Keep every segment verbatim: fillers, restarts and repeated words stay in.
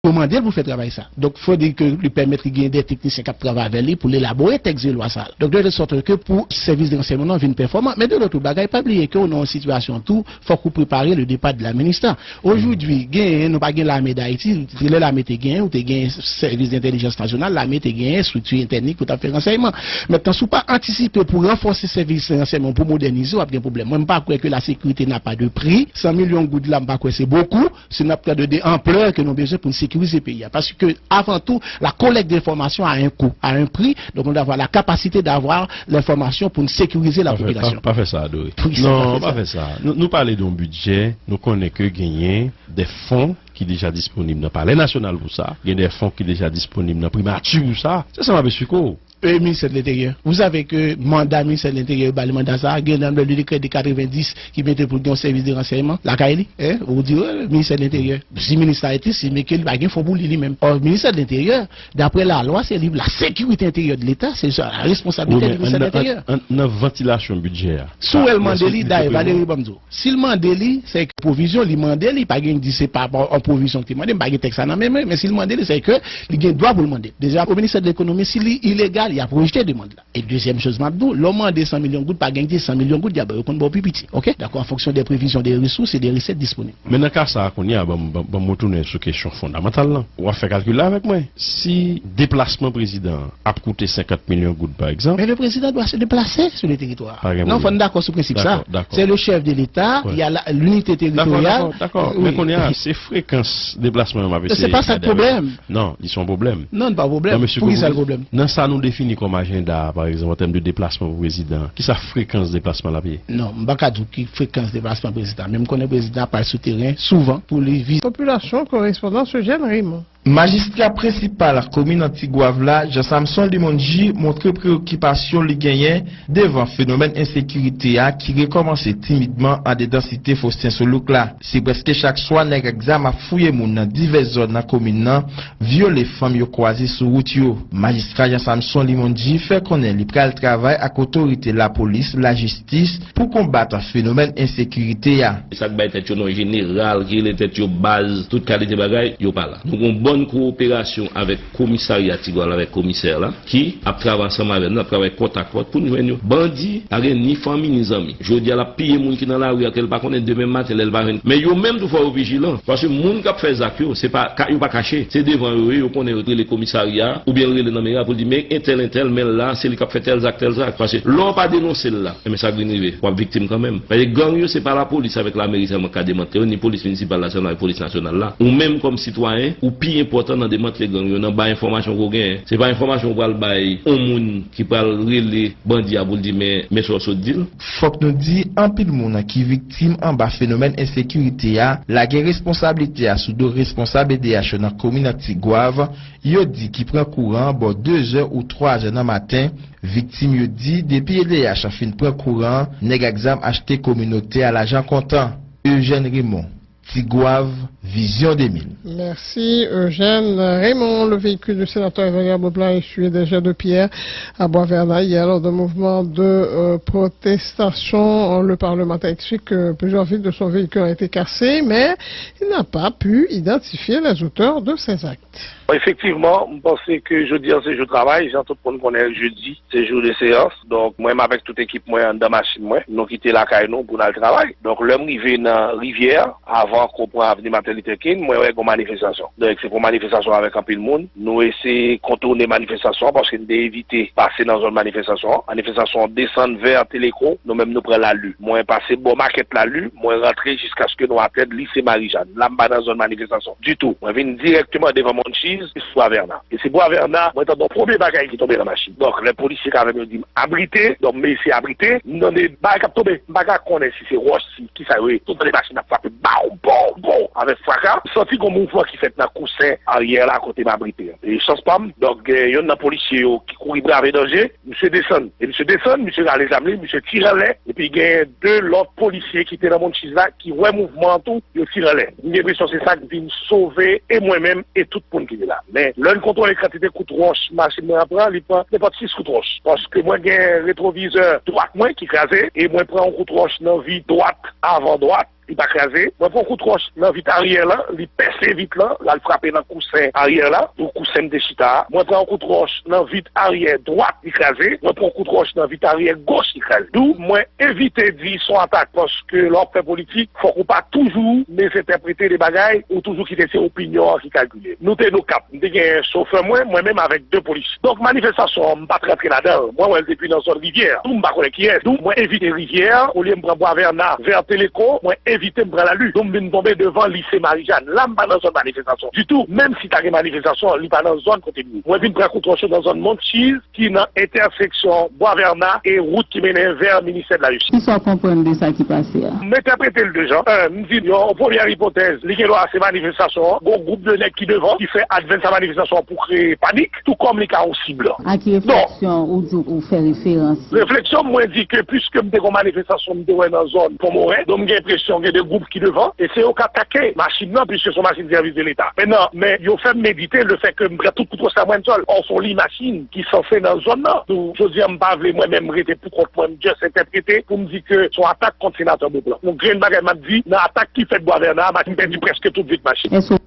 Yo mande l pou fè travay sa. Donk, fodre ke li pèmèt li gen de teknisyen k ap travay avè li pou l elabore tèks de lwa sa. Donk, de tèl sòt ke pou sèvis de ransèyman nan vin pèfòman. Men de lòt bagay, pa bliye ke w nan yon sitiyasyon tou, fòk ou prepare le départ de la MINUSTAH. Ojodwi, genyen, nou pa gen lame Dayiti, lè lame te genyen, ou te gen sèvis dentèlijans nasyonal, lame te genyen estrikti entènik pou t ap fè ransèyman. Mentnan, si w pa antisipe pou ranfòse sèvis ransèyman, pou modènize, w ap gen pwoblèm. Mwen, m pa kwè ke la sécurité n'a pas de prix. San milyon goud la, m pa kwè se bokou. Si n ap gade de anplè ke nou bezwen pou n sekirize peyi a. Paske, avan tou, la collecte d'informations a un coût, a un prix. Donc, on doit avoir la capacité d'avoir l'information pou n sekirize la popilasyon. Pa fè sa, Adoré. Non, pa fè sa. Nou, nou pale de yon bidjè, nou konnen ke genyen de fon ki deja disponib nan Palè Nasyonal pou sa, gen de fon ki deja disponib nan Primati pou sa. Se sa m ap esplike w. E ministè de l'Intérieur. Vous savez que manda ministè de l'Intérieur, yo ba li manda sa, gen nan le décret de quatre-vingt-dix ki mete pou l gen yon sèvis de ransèyman lakay li, hein, ou di, wi, ministè de l'Intérieur. Si minis la estime ke li pa gen fon pou li, li menm. Or, ministè de l'Intérieur, daprè lalwa, se li la sécurité intérieure de l'État, se sa, la responsabilité du ministère de l'Intérieur. Nan vantilasyon bidjè a. Si w wè l mande li, dayè, Valéry, ban m di w. Si l mande li, se ke pwovizyon li mande li, pa gen di se pa an pwovizyon ki te mande, m pa gen tèks la nan men mwen, men si l mande li, se ke li gen dwa pou l mande. Deja, o ministè de lekonomi, si li ilegal, y ap rejte demann la. E dezyèm choz m ap di w, lè w mande san milyon goud, pa gen di san milyon goud, y ap ba yo konn ba w pi piti. Oke? Dakò, an fonksyon de previzyon de resous e de resèt disponib. Men nan ka sa a, kounye a, ban m, ban m, ban m retounen sou kesyon fondamantal lan. W ap fè kalkil la avèk mwen. Si deplasman prezidan an ap koute senkant milyon goud, pa egzanp. Men le président doit se déplacer sur le territoire. Pa gen pwoblèm. Non, fò n dakò sou prensip sa. Dakò, dakò. C'est le chef de l'État, il y a la, l'unité territoriale. Dakò, dakò, dakò. Men kounye a, se frekans deplasman yo m ap eseye gade avè w. Se pa sa k pwoblèm. Non, li se yon pwoblèm. Non, li pa pwoblèm. Pou ki sa l pwoblèm? Nan sa nou defini kòm ajanda a, pa egzanp, an tèm de deplasman pou prezidan an, ki sa frekans deplasman l ap ye? Non, m pa ka di w ki frekans deplasman prezidan, men m konnen prezidan ap al sou teren souvan pou li vizite. Popilasyon, korespondan Eugène Raymond. Majistra prensipal komin Antigwav la, Jean Samson Limonji, montre preyokipasyon li genyen devan fenomèn ensekirite a ki rekòmanse timidman andedan site Faustin Soulouque la. Se prèske chak swa nèg ak zam ap fouye moun nan divès zòn nan komin nan, vyole fanm yo kwaze sou wout yo. Majistra Jean Samson Limonji fè konnen li pral travay ak otorite lapolis, lajistis, pou konbat fenomèn ensekirite a. Sa k bay tèt yo non jeneral, ki rele tèt yo baz, tout kalite bagay, yo pa la. Nou gon bòn kowoperasyon avèk komisarya Tigwav la, avèk komisè la, ki ap travay ansanm avè nou, ap travay kòtakòt pou n jwenn yo. Bandi pa gen ni fanmi ni zanmi. Jodi a, l ap piye moun ki nan lari a, ke l pa konnen demen maten lè l pa jwenn. Men yo menm tou fò yo vijilan, paske moun k ap fè zak yo, se pa, ka, yo pa kache. Se devan yo ye, yo konnen yo rele komisarya, oubyen l rele nan meri a pou l di, men entèl, entèl, men l la, se li k ap fè tèl zak, tèl zak. Paske lè w pa denonse l la, enben sa k vin rive, w ap viktim kanmenm. Paske gang yo, se pa lapolis avèk lameri sèlman k ka demantle yo, ni polis minisipal la sèlman avèk polis nasyonal la. Ou menm kòm sitwayen, ou pi enpòtan nan demantle gang yo, nan bay enfòmasyon ke w genyen. Se pa enfòmasyon w pral bay yon moun ki pral rele bandi a pou l di, men, men sa w sot di l. Fòk nou di, anpil moun ki viktim anba fenomèn ensekirite a, lage responsablite a sou do responsab E D H yo nan komin Antigwav, yo di ki pran kouran bò de zè ou twa zè nan maten. Viktim yo di, depi E D H fin pran kouran, nèg ak zam achte kominote a lajan kontan. Eugène Raymond, Tigwav, Vizyon de mil. Merci, Eugène Raymond. Le véhicule du sénateur Evagabond a essuyé des jets de pierre à Bois-Vernat hier lors d'un mouvement de, euh, protestation. Le parlementaire explique que plusieurs vitres de son véhicule ont été cassées, mais il n'a pas pu identifier les auteurs de ces actes. Efektivman, m panse ke jodi a se jou travay, jan tout moun konnen jedi se jou de seyans. Donk, mwen menm avèk tout ekip mwen anndan machin mwen, nou kite lakay nou pou n al travay. Donk, lè m rive nan Rivyè, avan ke w pran avni Martin Luther King, mwen wè gon manifestasyon. Donk, se pou manifestasyon avèk anpil moun. Nou eseye kontounen manifestasyon an paske n te evite pase nan zòn manifestasyon an. Manifestasyon an desann vè Teleko, nou menm nou pran lari. Mwen pase bò makèt lari, mwen rantre jiskaske nou atenn lise Marijàn. La, m pa nan zòn manifestasyon ditou. Mwen vin dirèkteman devan Munchies, sou Bwa Vèna. E se Bwa Vèna, mwen tande yon premye bagay ki tonbe nan machin. Donk, lè polisye k avè m yo di m abrite, donk m eseye abrite, m tande bagay k ap tonbe. M pa ka konnen si se wòch, si kisa yo ye. M tande machin ap frape, baw, baw, baw, avèk fraka. M santi gon mouvman ki fèt nan kousen aryè la kote m abrite a. E chans pa m, donk, gen yonn nan polisye yo ki kouri brave danje, misye desann. E misye desann, misye rale zam li, misye tire anlè. Epi gen de lòt polisye ki te nan Munchies la ki wè mouvman an tou, yo tire anlè. M gen enpresyon se sa k vin sove e mwen menm e tout moun ki te la. Men, lè n kontwole kantite kout wòch machin mwen an pran, li pran nenpòt sis kout wòch. Paske mwen gen retwovizè dwat mwen ki kraze e mwen pran yon kout wòch nan vi dwat, avan dwat. li pa kraze. Mwen pran kout wòch nan vit aryè lan, li pèse vit lan, l al frape nan kousen aryè la, sou kousen m te chita a. Mwen pran yon kout wòch nan vit aryè dwat, li kraze. Mwen pran yon kout wòch nan vit aryè goch, li kraze. Donk, mwen evite di se yon atak, paske lè w ap fè politik, fòk ou pa toujou mezentèprete de bagay, ou toujou kite se opinyon an ki kalkile. Nou te nan Okap, m te gen chofè mwen, mwen menm avèk de polisye. Donk, manifestasyon an, m pa t rantre ladan l. Mwen wè l depi nan zòn Rivyè. Tou, m pa konnen kiyès. Donk, mwen evite Rivyè, olye m pran Bwa Vèna vè Teleko, mwen evite m pran Lali. Donk, m vin tonbe devan lise Marijàn. La, m pa nan zòn manifestasyon ditou. Menm si ta gen manifestasyon, li pa nan zòn kote m ye. Mwen vin pran kout wòch yo nan zòn Montchiz, ki nan entèseksyon Bwa Vèna e wout ki mennen vè ministè de la jistis. Kisa w konprann de sa ki pase a? M entèprete l de jan. En, m di, yon premyè ipotèz, li gen dwa se manifestasyon an. Gon gwoup de nèg ki devan, ki fè advance a manifestasyon an pou kreye panik, tou kòm li ka yon sib. A ki refleksyon ou di ou fè referans? Refleksyon mwen di ke piske m te gon manifestasyon m te wè nan zòn Fon Moren, donk m gen enpresyon gen de gwoup ki devan, e se yo k atake machin nan, piske se yon machin sèvis de Leta. Mentnan, men yo fè m medite lefètke m pran tout kout wòch la mwen sèl, ò, se yon liy machin ki sanse nan zòn nan. Donk, jodi a, m pa vle mwen menm rete pou kont mwen, m just entèprete pou m di ke se yon atak kont senatè Beauplan. Yon grenn bagay m ap di, nan atak ki fèt Bwa Vèna a, machin pèdi prèske tout vit machin. Èske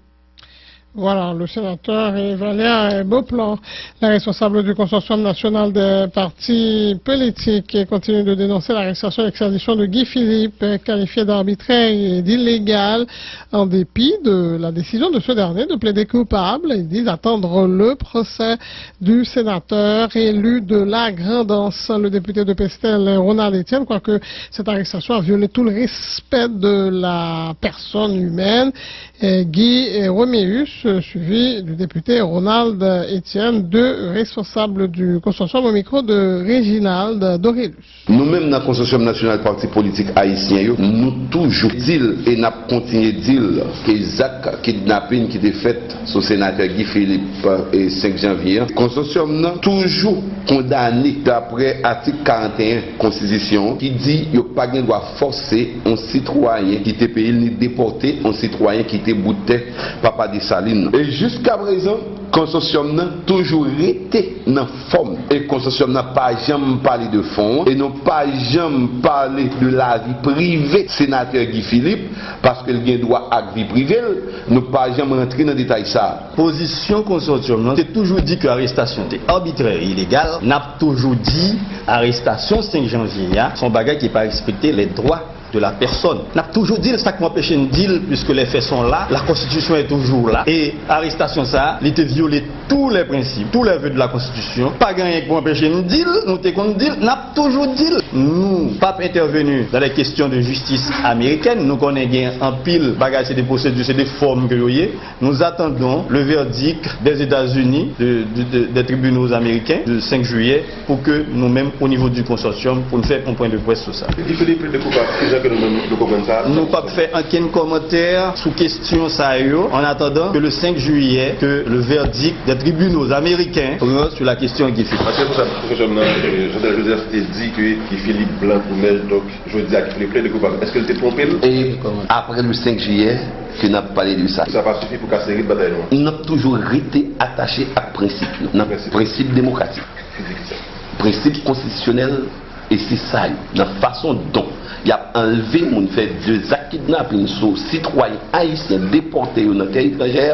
Voilà, le sénateur Valère Beauplan, la responsable du consortium national des partis politiques, continue de dénoncer l'arrestation et l'extradition de Guy Philippe, qualifié d'arbitraire et d'illégal, en dépit de la décision de ce dernier de plaider coupable. Ils disent attendre le procès du sénateur élu de la Grand'Anse, le député de Pestel, Ronald Etienne, quoique cette arrestation a violé tout le respect de la personne humaine. Eh, Guy, eh, Roméus, eh, suivi du député Ronald Etienne, deux responsables du consortium au micro de Réginald Dorélus. Nou menm nan Konsosyòm Nasyonal Pati Politik Ayisyen yo, nou toujou di l e n ap kontinye di l ke zak kidnapin ki te fèt sou senatè Guy Philippe, eh, senk janvye an, konsosyòm nan toujou kondane daprè atik karanteyen konstitisyon an ki di yo pa gen dwa fòse yon sitwayen kite peyi l ni depòte yon sitwayen kite bout tè Papa Desalin nan. E jiskaprezan, konsosyòm nan toujou rete nan fòm. E konsosyòm nan pa janm pale de fon an, e nou pa janm pale de lavi prive senatè Guy Philippe, paske l gen dwa ak vi prive l, nou pa janm rantre nan detay sa a. Pozisyon konsosyòm nan te toujou di ke arestasyon te arbitrè e ilegal. N ap toujou di arestasyon senk janvye a se yon bagay ki pa respekte les droits de la personne. N ap toujou di l, sa k anpeche n di l, puisque les faits sont là, la constitution est toujours là, e arestasyon sa a, li te vyole tous les principes, tous les vœux de la constitution. Pa gen anyen ki pou anpeche n di l, nou te konn di l, n ap toujou di l. Nou p ap intervenir dans les questions de justice américaine. Nou konnen gen anpil bagay, se de pwosedi, se de fòm ke yo ye. Nous attendons le verdict des États-Unis, de, de, de, des tribunaux américains, de senk jiyè, pou ke nou menm, o nivo di konsosyòm, pou n fè yon pwen de près sou sa. Guy Philippe plede koupab, kijan ke nou menm nou konprann sa? Nou p ap fè ankenn kòmantè sou kesyon sa yo, en attendant que le cinq juillet, que le verdict des tribunaux américains prend sur la question Guy Philippe. Paske pou sa, konsosyòm nan, eh, Jeantel Joseph te di ke Guy Philippe blan kou nèj, donk, jodi a Guy Philippe plede koupab. Èske l te twonpe l? E apre le senk jiyè, ke n ap pale de sa. Sa pa sifi pou kase rit batay nou an. N ap toujou rete atache ak prensip yo, nan prensip demokratik, prensip konstitisyonèl, e se sa yo, nan fason don y ap anlve moun, fè de zak kidnapin sou sitwayen ayisyen, depòte yo nan tè etranjè,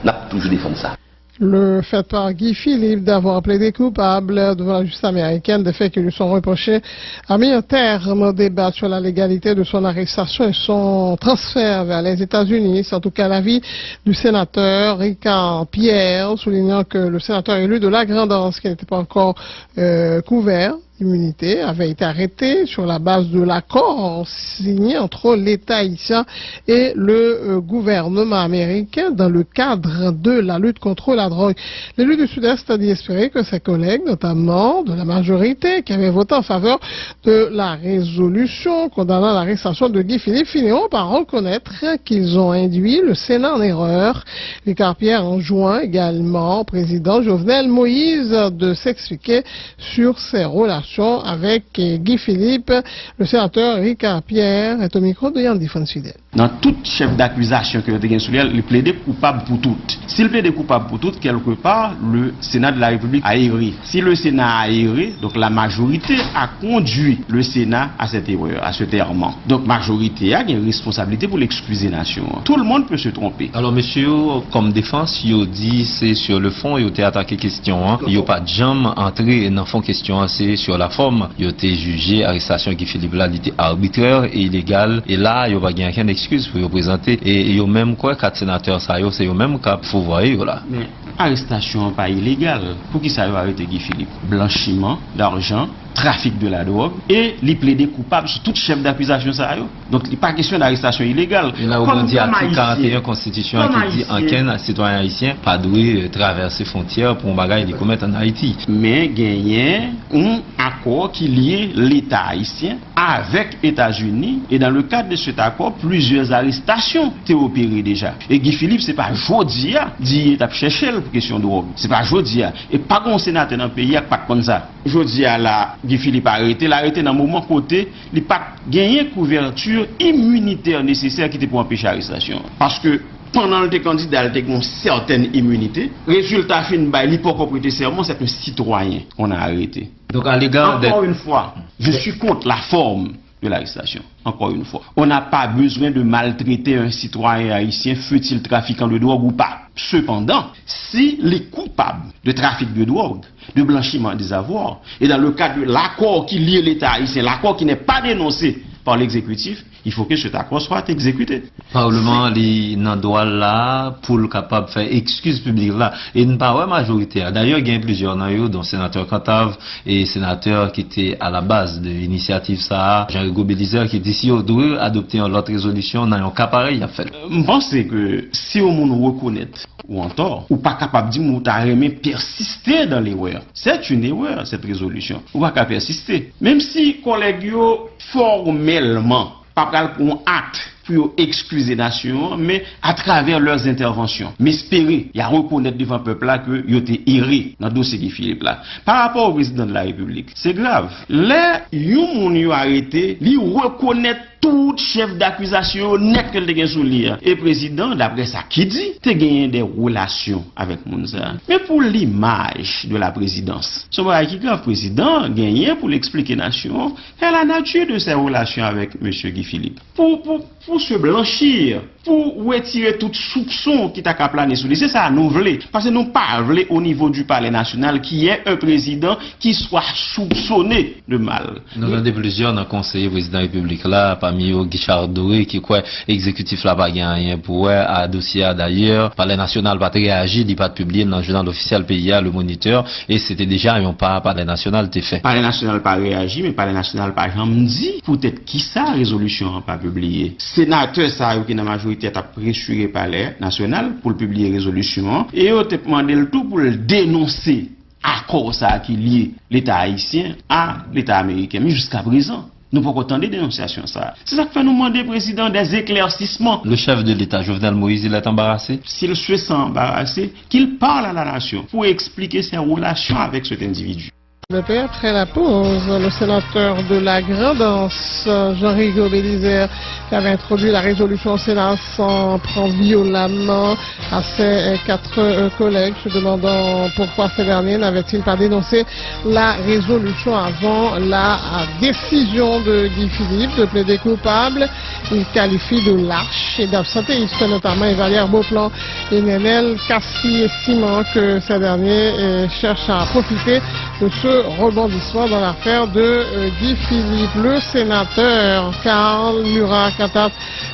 n ap toujou defann sa. Le fait par Guy Philippe d'avoir plaidé coupable devant la justice américaine des faits qui lui sont reprochés a mis un terme au débat sur la légalité de son arrestation et son transfert vers les États-Unis. C'est en tout cas l'avis du sénateur Ricard Pierre, soulignant que le sénateur élu de la Grand'Anse, qui n'était pas encore, euh, couvert d'immunité, avait été arrêté sur la base de l'accord signé entre l'État haïtien et le, euh, gouvernement américain dans le cadre de la lutte contre la drogue. L'élu du Sud-Est a dit espérer que ses collègues, notamment de la majorité qui avait voté en faveur de la résolution condamnant l'arrestation de Guy Philippe, finiront par reconnaître qu'ils ont induit le Sénat en erreur. Ricard Pierre enjoint également au président Jovenel Moïse de s'expliquer sur ses relations Avèk, eh, Guy Philippe, le sénateur Ricard Pierre est au micro de Yandy Franz Fidèle. Nan tout chèf dakizasyon ke yo te gen sou li a, li plede koupab pou tout. Si l plede koupab pou tout, quelque part, le Sénat de la République a erré. Si le Sénat a erré, donc la majorité a conduit le Sénat à cette erreur, à cet errement. Donk, majorite a gen responsablite pou l ekskize nasyon an. Tout le monde peut se tromper. Alò, mesye yo, kòm defans, yo di se sur le fond yo te atake kesyon an. Yo pa t janm antre nan fon kesyon an, se sur la forme. Yo te jije arestasyon Guy Philippe la, li te arbitrè e ilegal. E la, yo pa gen okenn ekskiz pou yo prezante. E yo menm kwè kat senatè sa yo, se yo menm k ap fouvwaye yo la. Men, arestasyon an pa ilegal. Poukisa yo arete Guy Philippe? Blanchiman dajan, trafik de la dròg, e li plede koupab sou tout chèf dakizasyon sa yo. Donk, li pa kesyon darestasyon ilegal. E la, ou pran di atik karant e en konstitisyon an ki di ankenn sitwayen ayisyen pa dwe, eh, travèse fwontyè pou yon bagay li komèt ann Ayiti. Men genyen yon akò ki lye Leta ayisyen avèk Etazini, e dans le cadre de cet accord, plusieurs arrestations te opérées déjà. E Guy Philippe, se pa jodi a, DEA t ap chèche l pou kesyon dwòg. Se pa jodi a. E pa gen yon senatè nan peyi a k pa t konn sa. Jodi a la, Guy Philippe arete, l arete nan moman kote li pa t genyen kouvèti iminitè nesesè ki te pou anpeche arestasyon an. Paske pandan l te kandida, l te gen yon sètèn iminite. Rezilta fin bay, li poko prete sèman, c'est un citoyen qu'on a arrêté. Donc, à l'égard de... Encore une fois, je suis contre la forme de l'arrestation. Encore une fois, on n'a pas besoin de maltraiter un citoyen haïtien, fût-il trafiquant de drogue ou pas. Cependant, s'il est coupable de trafic de drogue, de blanchiment des avoirs, et dans le cadre de l'accord qui lie l'État haïtien, l'accord qui n'est pas dénoncé par l'exécutif, il faut que cet accord soit exécuté. Pawlman an, li nan dwa l la pou l kapab fè eskiz piblik la. E n pa wè majorite a. Dayè, gen plizyè nan yo, dont senatè Cantave, e senatè ki te a la baz de inisyativ sa a, Jean Rigaud Belizaire, ki di si yo dwe adopte yon lòt rezolisyon nan yon ka parèy, y ap fè l. M panse ke si yon moun rekonèt ou an tò, ou pa kapab di m ou ta renmen pèsiste dan lerè. C'est une erreur, cette résolution. Ou pa ka pèsiste. Menm si kòlèg yo fòmèlman pa pral pran yon akt pou yo ekskize nasyon an, men atravè leurs interventions, m espere y a rekonèt devan pèp la ke yo te ere nan dosye Guy Philippe la. Pa rapò o prezidan de la repiblik, se grav. Lè yon moun yo arete, li rekonèt tout chèf dakizasyon yo nèt ke l te gen sou li a. E prezidan, daprè sa ki di, te genyen de relasyon avèk moun sa a. Men pou limaj de la présidence, se yon bagay ki grav. Prezidan genyen pou l eksplike nasyon an, quelle est la nature de ses relations avec mesye Guy Philippe. Pou, pou, pou se blanchir, pou retire tout soupson ki ta ka plane sou li. Se sa nou vle. Paske nou pa vle, au niveau du palais national, qu'il y ait un président qui soit soupçonné de mal. Nou tande plizyè nan konseye prezidan repiblik la, pami yo Guichard Doré, ki kwè egzekitif la pa gen anyen pou wè a dosye a. Dayè, Palè Nasyonal pa t reyaji, li pa t pibliye l nan jounal ofisyèl peyi a, Le Moniteur, e se te deja yon pa Palè Nasyonal te fè. Palè Nasyonal pa reyaji, men Palè Nasyonal pa janm di poutèt kisa rezolisyon an pa pibliye. Senatè sa yo ki nan majorite a t ap presire Palè Nasyonal pou l pibliye rezolisyon an, e yo te mande l tou pou l denonse akò sa a ki lye Leta ayisyen a Leta ameriken. Men jiskaprezan, nou poko tande denonsyasyon sa a. Se sa k fè nou mande prezidan des éclaircissements. Le chef de l'État, Jovenel Moïse, il est embarrassé. S'il se sent embarrassé, qu'il parle à la nation pour expliquer ses relations avec cet individu. Après la pause, le sénateur de la Grand'Anse, Jean-Rigaud Bélizaire, qui avait introduit la résolution au Sénat, s'en prend violemment à ses, euh, quatre, euh, collègues, se demandant pourquoi ces derniers n'avaient-ils pas dénoncé la résolution avant la, euh, décision de Guy Philippe de plaider coupable. Il qualifie de lâche et d'absentéiste, notamment Evalière Beauplan et Nenel Cassy, estimant que ces derniers, euh, cherchent à profiter de ce rebondissement dans l'affaire de, euh, Guy Philippe. Le sénateur Carl Murat Cantat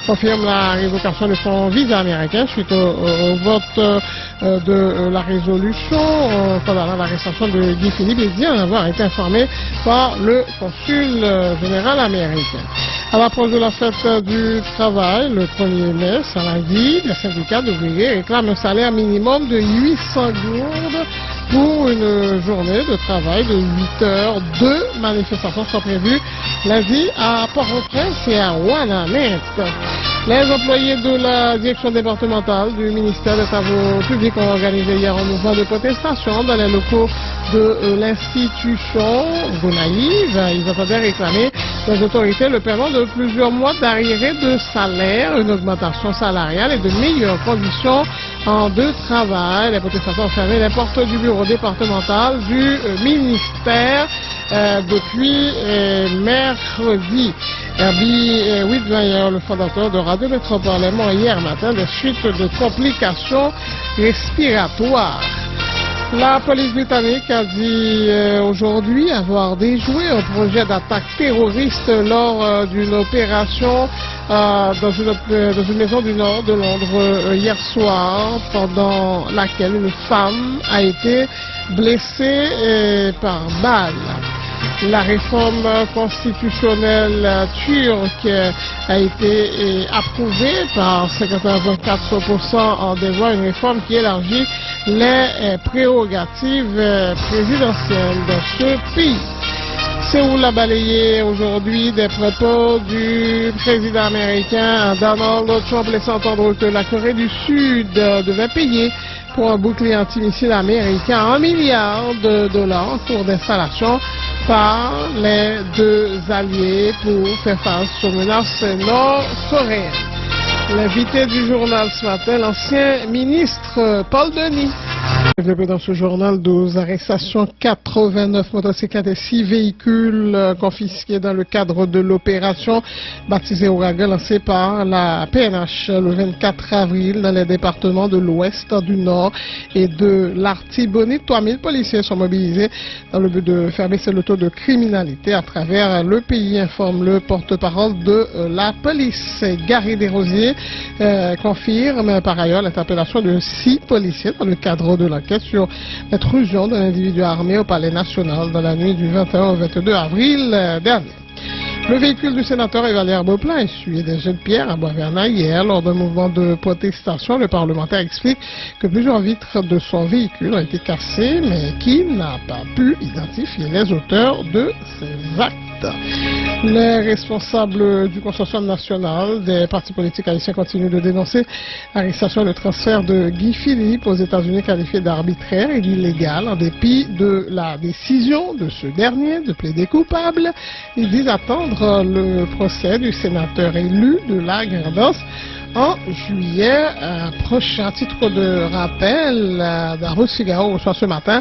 confirme la révocation de son visa américain suite au, au, au vote, euh, de, euh, la résolution, euh, condamnant l'arrestation de Guy Philippe. Il dit en avoir été informé par le consul, euh, général américain. À l'approche de la fête du travail, le premier mai, samedi, les syndicats d'ouvriers réclament un salaire minimum de huit cents gourdes Pour une journée de travail de huit heures, deux manifestations sont prévues lundi à Port-au-Prince et à Ouanaminthe. Les employés de la direction départementale du ministère des Travaux publics ont organisé hier un mouvement de protestation dans les locaux de euh, l'institution Gonaïves. Ils entendaient réclamer des autorités le paiement de plusieurs mois d'arriérés de salaire, une augmentation salariale et de meilleures conditions en deux travail. Les protestataires ont fermé les portes du bureau départemental du euh, ministère euh, depuis euh, mercredi. Herby euh, Widmeyer, le fondateur de Radio Métropole, est mort hier matin des suites de complications respiratoires. La police britannique a dit euh, aujourd'hui avoir déjoué un projet d'attaque terroriste lors euh, d'une opération euh, dans, une, euh, dans une maison du nord de Londres euh, hier soir, pendant laquelle une femme a été blessée euh, par balle. La réforme constitutionnelle turque a été euh, approuvée par cinquante-quatre pour cent des voix, une réforme qui élargit les euh, prérogatives euh, présidentielles dans ce pays. Séoul a balayé aujourd'hui des propos du président américain Donald Trump, laissant entendre que la Corée du Sud devait payer pour un bouclier antimissile américain un milliard de dollars en cours d'installation par les deux alliés pour faire face aux menaces nord-coréennes. L'invité du journal ce matin, l'ancien ministre Paul Denis. Développé dans ce journal, douze arrestations, quatre-vingt-neuf motocyclettes et six véhicules euh, confisqués dans le cadre de l'opération baptisée Ouragan lancée par la P N H le vingt-quatre avril dans les départements de l'Ouest, du Nord et de l'Artibonite. Trois mille policiers sont mobilisés dans le but de faire baisser le taux de criminalité à travers le pays, informe le porte-parole de euh, la police. Gary Desrosiers euh, confirme par ailleurs l'interpellation de six policiers dans le cadre de l'enquête sur l'intrusion d'un individu armé au Palais national dans la nuit du vingt et un au vingt-deux avril euh, dernier. Le véhicule du sénateur Valère Beauplan a essuyé des jets de pierre à Bois-Vernal hier lors d'un mouvement de protestation. Le parlementaire explique que plusieurs vitres de son véhicule ont été cassées, mais qu'il n'a pas pu identifier les auteurs de ces actes. Les responsables du consortium national des partis politiques haïtiens continuent de dénoncer l'arrestation et le transfert de Guy Philippe aux États-Unis, qualifié d'arbitraire et d'illégal en dépit de la décision de ce dernier de plaider coupable. Ils disent attendre le procès du sénateur élu de la Grand'Anse en juillet euh, prochain. À titre de rappel, euh, Darou Figaro reçoit ce matin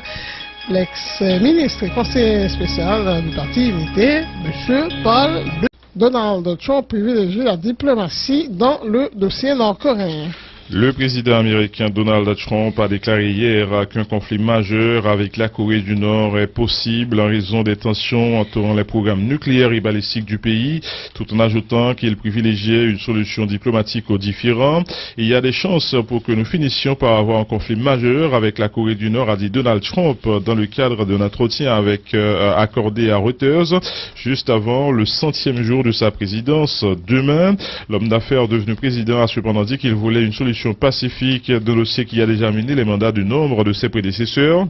l'ex-ministre et conseiller spécial du parti Unité, M. Paul de Donald Trump privilégie la diplomatie dans le dossier nord-coréen. Le président américain Donald Trump a déclaré hier qu'un conflit majeur avec la Corée du Nord est possible en raison des tensions entourant les programmes nucléaires et balistiques du pays, tout en ajoutant qu'il privilégiait une solution diplomatique aux différends. Il y a des chances pour que nous finissions par avoir un conflit majeur avec la Corée du Nord, a dit Donald Trump dans le cadre d'un entretien avec, euh, accordé à Reuters, juste avant le centième jour de sa présidence demain. L'homme d'affaires devenu président a cependant dit qu'il voulait une solution pacifique d'un dossier qui a déjà miné les mandats de nombre de ses prédécesseurs.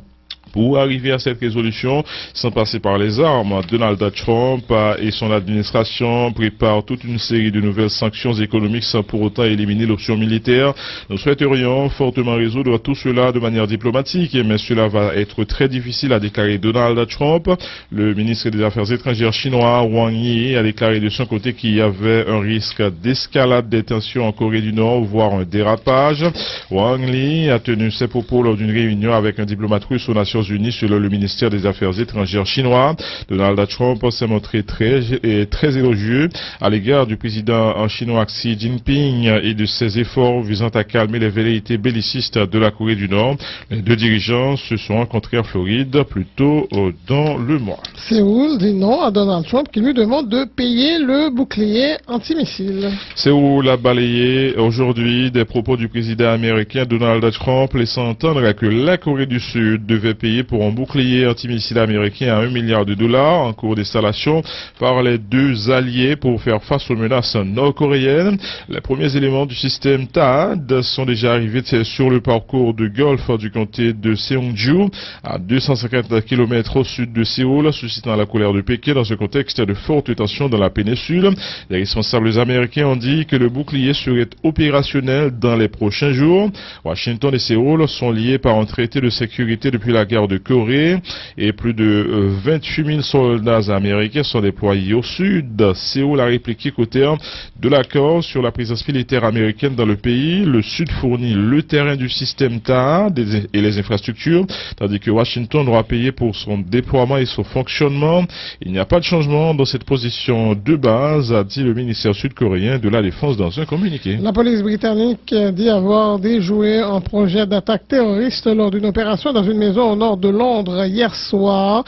Pour arriver à cette résolution sans passer par les armes, Donald Trump et son administration préparent toute une série de nouvelles sanctions économiques sans pour autant éliminer l'option militaire. Nous souhaiterions fortement résoudre tout cela de manière diplomatique, mais cela va être très difficile, a déclaré Donald Trump. Le ministre des Affaires étrangères chinois, Wang Yi, a déclaré de son côté qu'il y avait un risque d'escalade des tensions en Corée du Nord, voire un dérapage. Wang Yi a tenu ces propos lors d'une réunion avec un diplomate russe aux Nations Unies, selon le ministère des Affaires étrangères chinois. Donald Trump s'est montré très, très élogieux à l'égard du président chinois Xi Jinping et de ses efforts visant à calmer les velléités bellicistes de la Corée du Nord. Les deux dirigeants se sont rencontrés en Floride plus tôt dans le mois. Séoul dit non à Donald Trump qui lui demande de payer le bouclier antimissile. Séoul a balayé aujourd'hui des propos du président américain Donald Trump laissant entendre que la Corée du Sud devait payer payé pour un bouclier antimissiles américain à un milliard de dollars en cours d'installation par les deux alliés pour faire face aux menaces nord-coréennes. Les premiers éléments du système THAAD sont déjà arrivés sur le parcours de golfe du comté de Seongju, à deux cent cinquante kilomètres au sud de Séoul, suscitant la colère de Pékin dans un contexte de forte tension dans la péninsule. Les responsables américains ont dit que le bouclier serait opérationnel dans les prochains jours. Washington et Séoul sont liés par un traité de sécurité depuis la guerre de Corée et plus de, euh, vingt-huit mille soldats américains sont déployés au sud. Séoul a répliqué qu'au terme de l'accord sur la présence militaire américaine dans le pays, le Sud fournit le terrain du système THAAD et les infrastructures, tandis que Washington doit payer pour son déploiement et son fonctionnement. Il n'y a pas de changement dans cette position de base, a dit le ministère sud-coréen de la Défense dans un communiqué. La police britannique dit avoir déjoué un projet d'attaque terroriste lors d'une opération dans une maison au nord de Londres hier soir,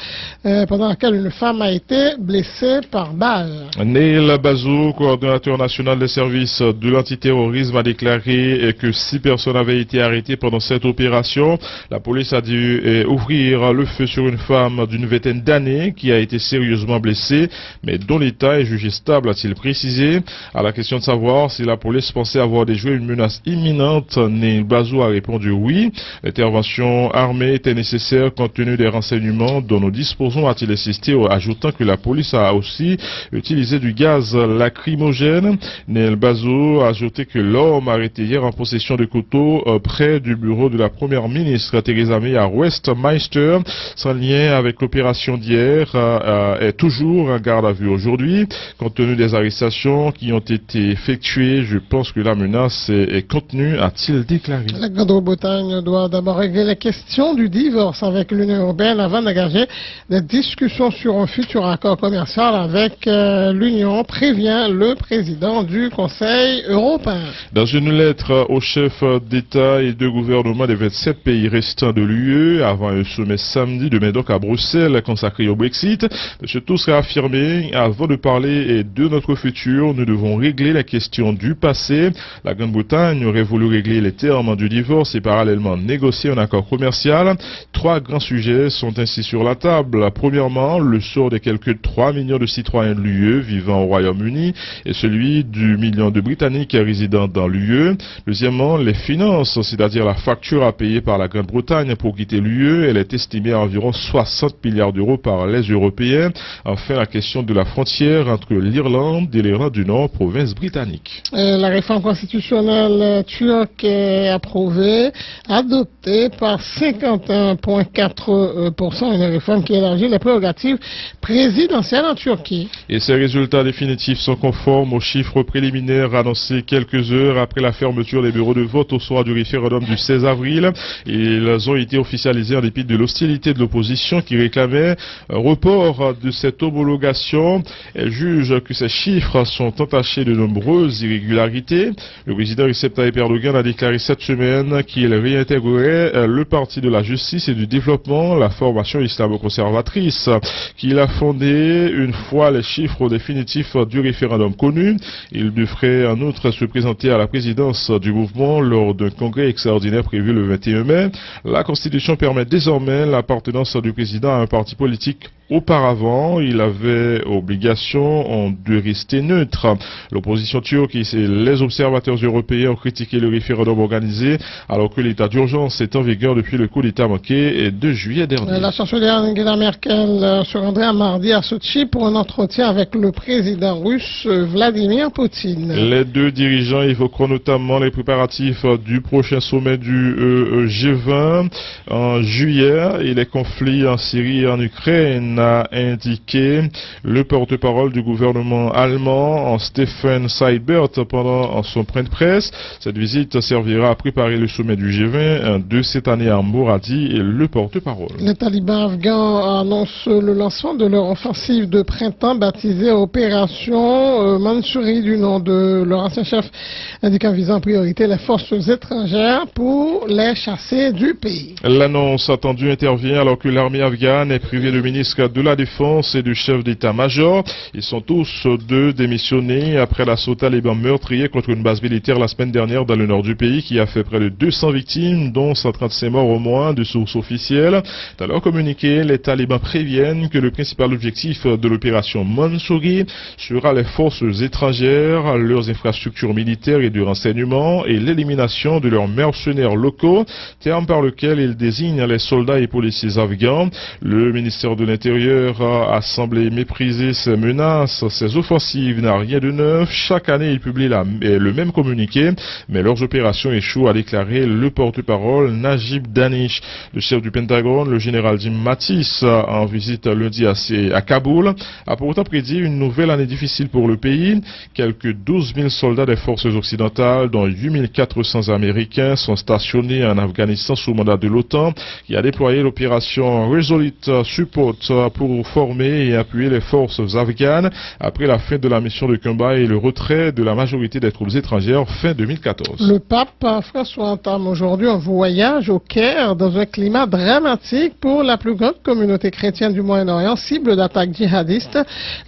euh, pendant laquelle une femme a été blessée par balle. Neil Bazou, coordonnateur national des services de l'antiterrorisme, a déclaré, euh, que six personnes avaient été arrêtées pendant cette opération. La police a dû, euh, ouvrir le feu sur une femme d'une vingtaine d'années qui a été sérieusement blessée, mais dont l'état est jugé stable, a-t-il précisé. À la question de savoir si la police pensait avoir déjoué une menace imminente, Neil Bazou a répondu oui. L'intervention armée était nécessaire compte tenu des renseignements dont nous disposons, a-t-il insisté, ajoutant que la police a aussi utilisé du gaz lacrymogène. Neil Bazou a ajouté que l'homme arrêté hier en possession de couteaux, euh, près du bureau de la première ministre Theresa May à Westminster, sans lien avec l'opération d'hier, euh, euh, est toujours en garde à vue aujourd'hui. Compte tenu des arrestations qui ont été effectuées, je pense que la menace est, est contenue, a-t-il déclaré. La Grande-Bretagne doit d'abord régler la question du divorce avec l'Union européenne avant d'engager des discussions sur un futur accord commercial avec, euh, l'Union, prévient le président du Conseil européen. Dans une lettre aux chefs d'État et de gouvernement des vingt-sept pays restants de l'U E, avant un sommet samedi, demain donc à Bruxelles, consacré au Brexit, M. Tusk a affirmé, avant de parler de notre futur, nous devons régler la question du passé. La Grande-Bretagne aurait voulu régler les termes du divorce et parallèlement négocier un accord commercial. Trois grands sujets sont ainsi sur la table. Premièrement, le sort des quelques trois millions de citoyens de l'U E vivant au Royaume-Uni et celui du million de Britanniques résidant dans l'U E. Deuxièmement, les finances, c'est-à-dire la facture à payer par la Grande-Bretagne pour quitter l'U E. Elle est estimée à environ soixante milliards d'euros par les Européens. Enfin, la question de la frontière entre l'Irlande et l'Irlande du Nord, province britannique. Euh, la réforme constitutionnelle, euh, turque est approuvée, adoptée par cinquante et un point quatre pour cent, une réforme qui élargit les prérogatives présidentielles en Turquie. Et ces résultats définitifs sont conformes aux chiffres préliminaires annoncés quelques heures après la fermeture des bureaux de vote au soir du référendum du seize avril. Ils ont été officialisés en dépit de l'hostilité de l'opposition qui réclamait un report de cette homologation. Elle juge que ces chiffres sont entachés de nombreuses irrégularités. Le président Recep Tayyip Erdogan a déclaré cette semaine qu'il réintégrerait, euh, le parti de la justice et du développement, la formation islamo-conservatrice qu'il a fondée une fois les chiffres définitifs du référendum connus. Il devrait en outre se présenter à la présidence du mouvement lors d'un congrès extraordinaire prévu le vingt et un mai. La Constitution permet désormais l'appartenance du président à un parti politique. Auparavant, il avait obligation de rester neutre. L'opposition turque et les observateurs européens ont critiqué le référendum organisé alors que l'état d'urgence est en vigueur depuis le coup d'État manqué de juillet dernier. La chancelière Angela Merkel, euh, se rendra mardi à Sochi pour un entretien avec le président russe, euh, Vladimir Poutine. Les deux dirigeants évoqueront notamment les préparatifs du prochain sommet du, euh, euh, G vingt en juillet et les conflits en Syrie et en Ukraine, a indiqué le porte-parole du gouvernement allemand, Steffen Seibert, pendant son point de presse. Cette visite servira à préparer le sommet du G vingt de cette année à Hambourg, a dit le porte-parole. Les talibans afghans annoncent le lancement de leur offensive de printemps baptisée Opération, euh, Mansouri, du nom de leur ancien chef, indiquant viser en priorité les forces étrangères pour les chasser du pays. L'annonce attendue intervient alors que l'armée afghane est privée de ministre de la Défense et du chef d'état-major. Ils sont tous deux démissionnés après l'assaut taliban meurtrier contre une base militaire la semaine dernière dans le nord du pays qui a fait près de deux cents victimes, dont cent trente-cinq morts au moins, de sources officielles. Dans leur communiqué, les talibans préviennent que le principal objectif de l'opération Mansouri sera les forces étrangères, leurs infrastructures militaires et de renseignement et l'élimination de leurs mercenaires locaux, terme par lequel ils désignent les soldats et policiers afghans. Le ministère de l'Intérieur a semblé mépriser ces menaces. Ces offensives n'a rien de neuf. Chaque année, il publie la, le même communiqué, mais leurs opérations échouent, a déclaré le porte-parole Najib Danish. Le chef du Pentagone, le général Jim Mattis, en visite lundi à, à Kaboul, a pourtant prédit une nouvelle année difficile pour le pays. Quelques douze mille soldats des forces occidentales, dont huit mille quatre cents Américains, sont stationnés en Afghanistan sous mandat de l'OTAN, qui a déployé l'opération Resolute Support pour former et appuyer les forces afghanes après la fin de la mission de combat et le retrait de la majorité des troupes étrangères fin deux mille quatorze. Le pape François entame aujourd'hui un voyage au Caire dans un climat dramatique pour la plus grande communauté chrétienne du Moyen-Orient, cible d'attaques djihadistes.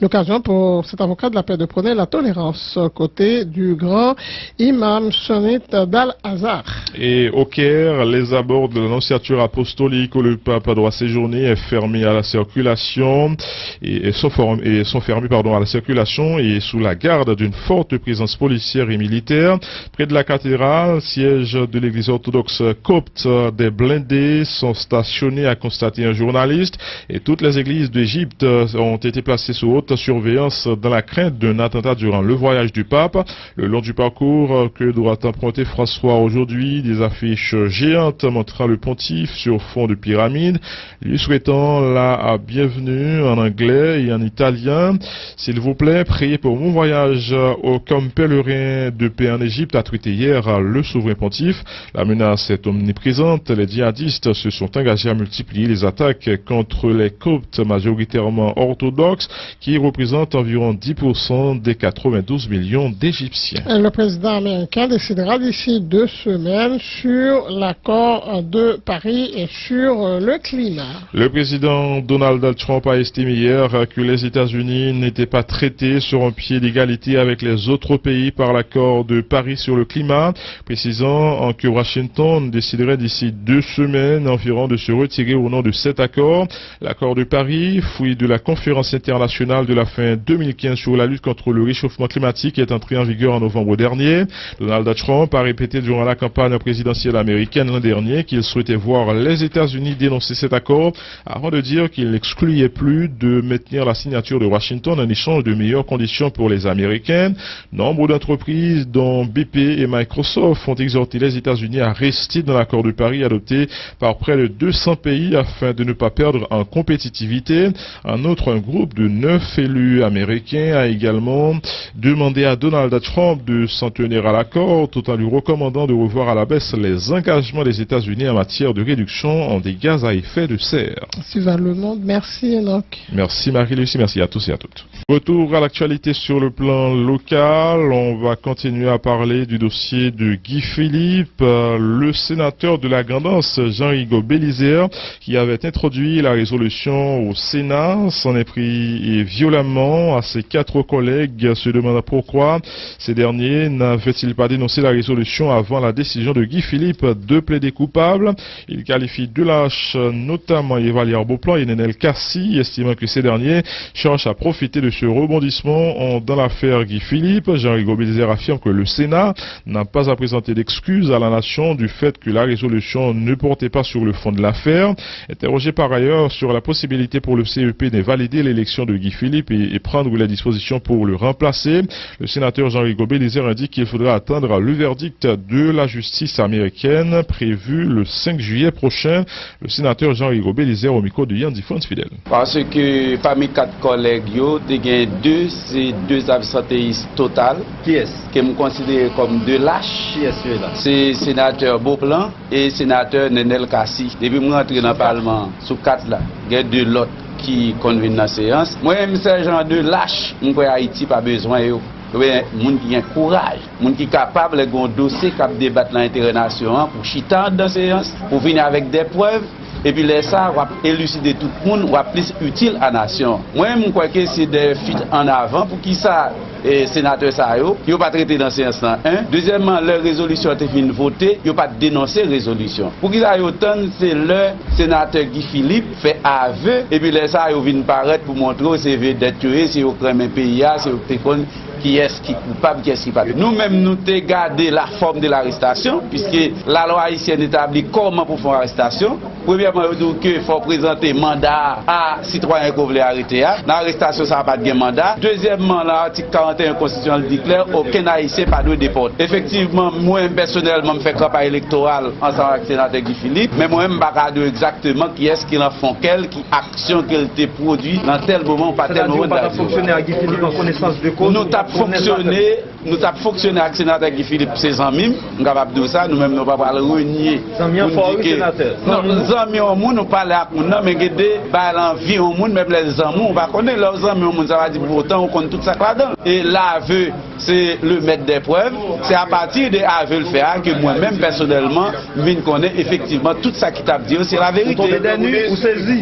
L'occasion pour cet avocat de la paix de prôner la tolérance aux côtés du grand imam sunnite d'Al-Azhar. Et au Caire, les abords de l'annonciature apostolique où le pape doit séjourner est fermé à la circulation et, et sont, form- et sont fermés, pardon, à la circulation et sous la garde d'une forte présence policière et militaire. Près de la cathédrale, siège de l'église orthodoxe copte, des blindés sont stationnés, a constaté un journaliste, et toutes les églises d'Égypte ont été placées sous haute surveillance dans la crainte d'un attentat durant le voyage du pape. Le long du parcours que doit emprunter François aujourd'hui, des affiches géantes montrant le pontife sur fond de pyramide, lui souhaitant la bienvenue en anglais et en italien. S'il vous plaît, priez pour mon voyage au, comme pèlerin de paix en Égypte, a tweeté hier le souverain pontife. La menace est omniprésente. Les djihadistes se sont engagés à multiplier les attaques contre les Coptes majoritairement orthodoxes, qui représentent environ dix pour cent des quatre-vingt-douze millions d'Égyptiens. Le président américain décidera d'ici deux semaines sur l'accord de Paris et sur le climat. Le président Donald Trump a estimé hier que les États-Unis n'étaient pas traités sur un pied d'égalité avec les autres pays par l'accord de Paris sur le climat, précisant que Washington déciderait d'ici deux semaines environ de se retirer ou non de cet accord. L'accord de Paris, fruit de la conférence internationale de la fin deux mille quinze sur la lutte contre le réchauffement climatique, est entré en vigueur en novembre dernier. Donald Trump a répété durant la campagne présidentielle américaine l'an dernier qu'il souhaitait voir les États-Unis dénoncer cet accord avant de dire qu'il n'excluait plus de maintenir la signature de Washington en échange de meilleures conditions pour les Américains. Nombre d'entreprises, dont B P et Microsoft, ont exhorté les États-Unis à rester dans l'accord de Paris adopté par près de deux cents pays afin de ne pas perdre en compétitivité. En outre, un groupe de neuf élus américains a également demandé à Donald Trump de s'en tenir à l'accord, tout en lui recommandant de revoir à la baisse les engagements des États-Unis en matière de réduction des gaz à effet de serre. Suzanne Le Monde, merci Enoch. Merci Marie-Lucie, merci à tous et à toutes. Retour à l'actualité sur le plan local. On va continuer à parler du dossier de Guy Philippe. Euh, le sénateur de la Grand'Anse, Jean Rigaud Bélizaire, qui avait introduit la résolution au Sénat, s'en est pris violemment à ses quatre collègues, se demandant pourquoi ces derniers n'avaient-ils pas dénoncé la résolution avant la décision de Guy Philippe de plaider coupable. Il qualifie de lâche notamment Evalière Beauplan et Nenel Cassy, estimant que ces derniers cherchent à profiter de ce rebondissement en- dans l'affaire Guy Philippe. Jean Rigaud Bélizaire affirme que le Sénat n'a pas à présenter d'excuses à la nation du fait que la résolution ne portait pas sur le fond de l'affaire. Interrogé par ailleurs sur la possibilité pour le C E P de valider l'élection de Guy Philippe et, et prendre les dispositions pour le remplacer, le sénateur Jean Rigaud Bélizaire indique qu'il faudra attendre le verdict de la justice américaine prévu le cinq juillet prochain. Le sénateur Jean Rigaud Bélizaire au micro de Yandy Franz Fidèle. Paske pami kat kòlèg yo, te gen de, se de absanteyis total. Kiyès? Ke m konsidere kòm de lach. Kiyès yo la? Se senatè Beauplan e senatè Nenel Cassy. Depi m rantre nan palman an, sou kat la, gen de lòt ki konn vin nan seyans. Mwen menm, se jan de lach m kwè Ayiti pa bezwen yo. Oubyen moun ki gen kouraj, moun ki kapab, lè gen yon dosye k ap debat nan enterè nasyon an, pou chita anndan seyans, pou vini avèk de prèv, Epi lè sa, w ap eliside tout moun, w ap plis itil a nasyon. Mwen, m kwè ke se de fuite en avant. Poukisa, e, senatè sa yo, yo pa t rete nan seyans lan, en? Dezyèmman, lè rezolisyon an te fin vote, yo pa t denonse rezolisyon. Poukisa yo tann se lè senatè Guy Philippe fè ave, epi lè sa yo vin parèt pou montre w se vedèt yo ye, se yo k renmen peyi a, se yo k te konn kiyès ki koupab, kiyès ki pa. Nou menm, nou te gade la forme de l'arrestation, puisque la loi haïtienne établit kòman pou fè yon arestasyon. Premyèman, yo di w ke fò w prezante manda a sitwayen ke w vle arete a. Nan arestasyon sa a, pa t gen manda. Dezyèmman, nan atik karant e en konstitisyon an, li di klè, okenn Ayisyen pa dwe depòte. Efektivman, mwen, pèsonèlman, m fè kanpay elektoral ansanm ak senatè Guy Philippe, men mwen, m pa ka di w egzakteman kiyès ki lan fon kè l, ki aksyon ke l te pwodui nan tèl moman ou pa tèl moman de la vi. Nou t ap fonksyone, nou t ap fonksyone ak senatè Guy Philippe, se zanmi m, m kapab di w sa, nou menm nou pa pral renye pou n di ke, non, zanmi yon moun, ou pale ak moun nan, men gen de bagay lan vi yon moun, menm lè zanmi w, ou pa konnen, lè w zanmi yon moun, sa pa di pou otan ou konn tout sa k ladan l. E lave, se le maître des preuves, se apati de ave l fè a ke mwen menm pèsonèlman, m vin konnen efektivman tout sa ki t ap di yo se laverite. Ou tonbe dènwi, ou sezi?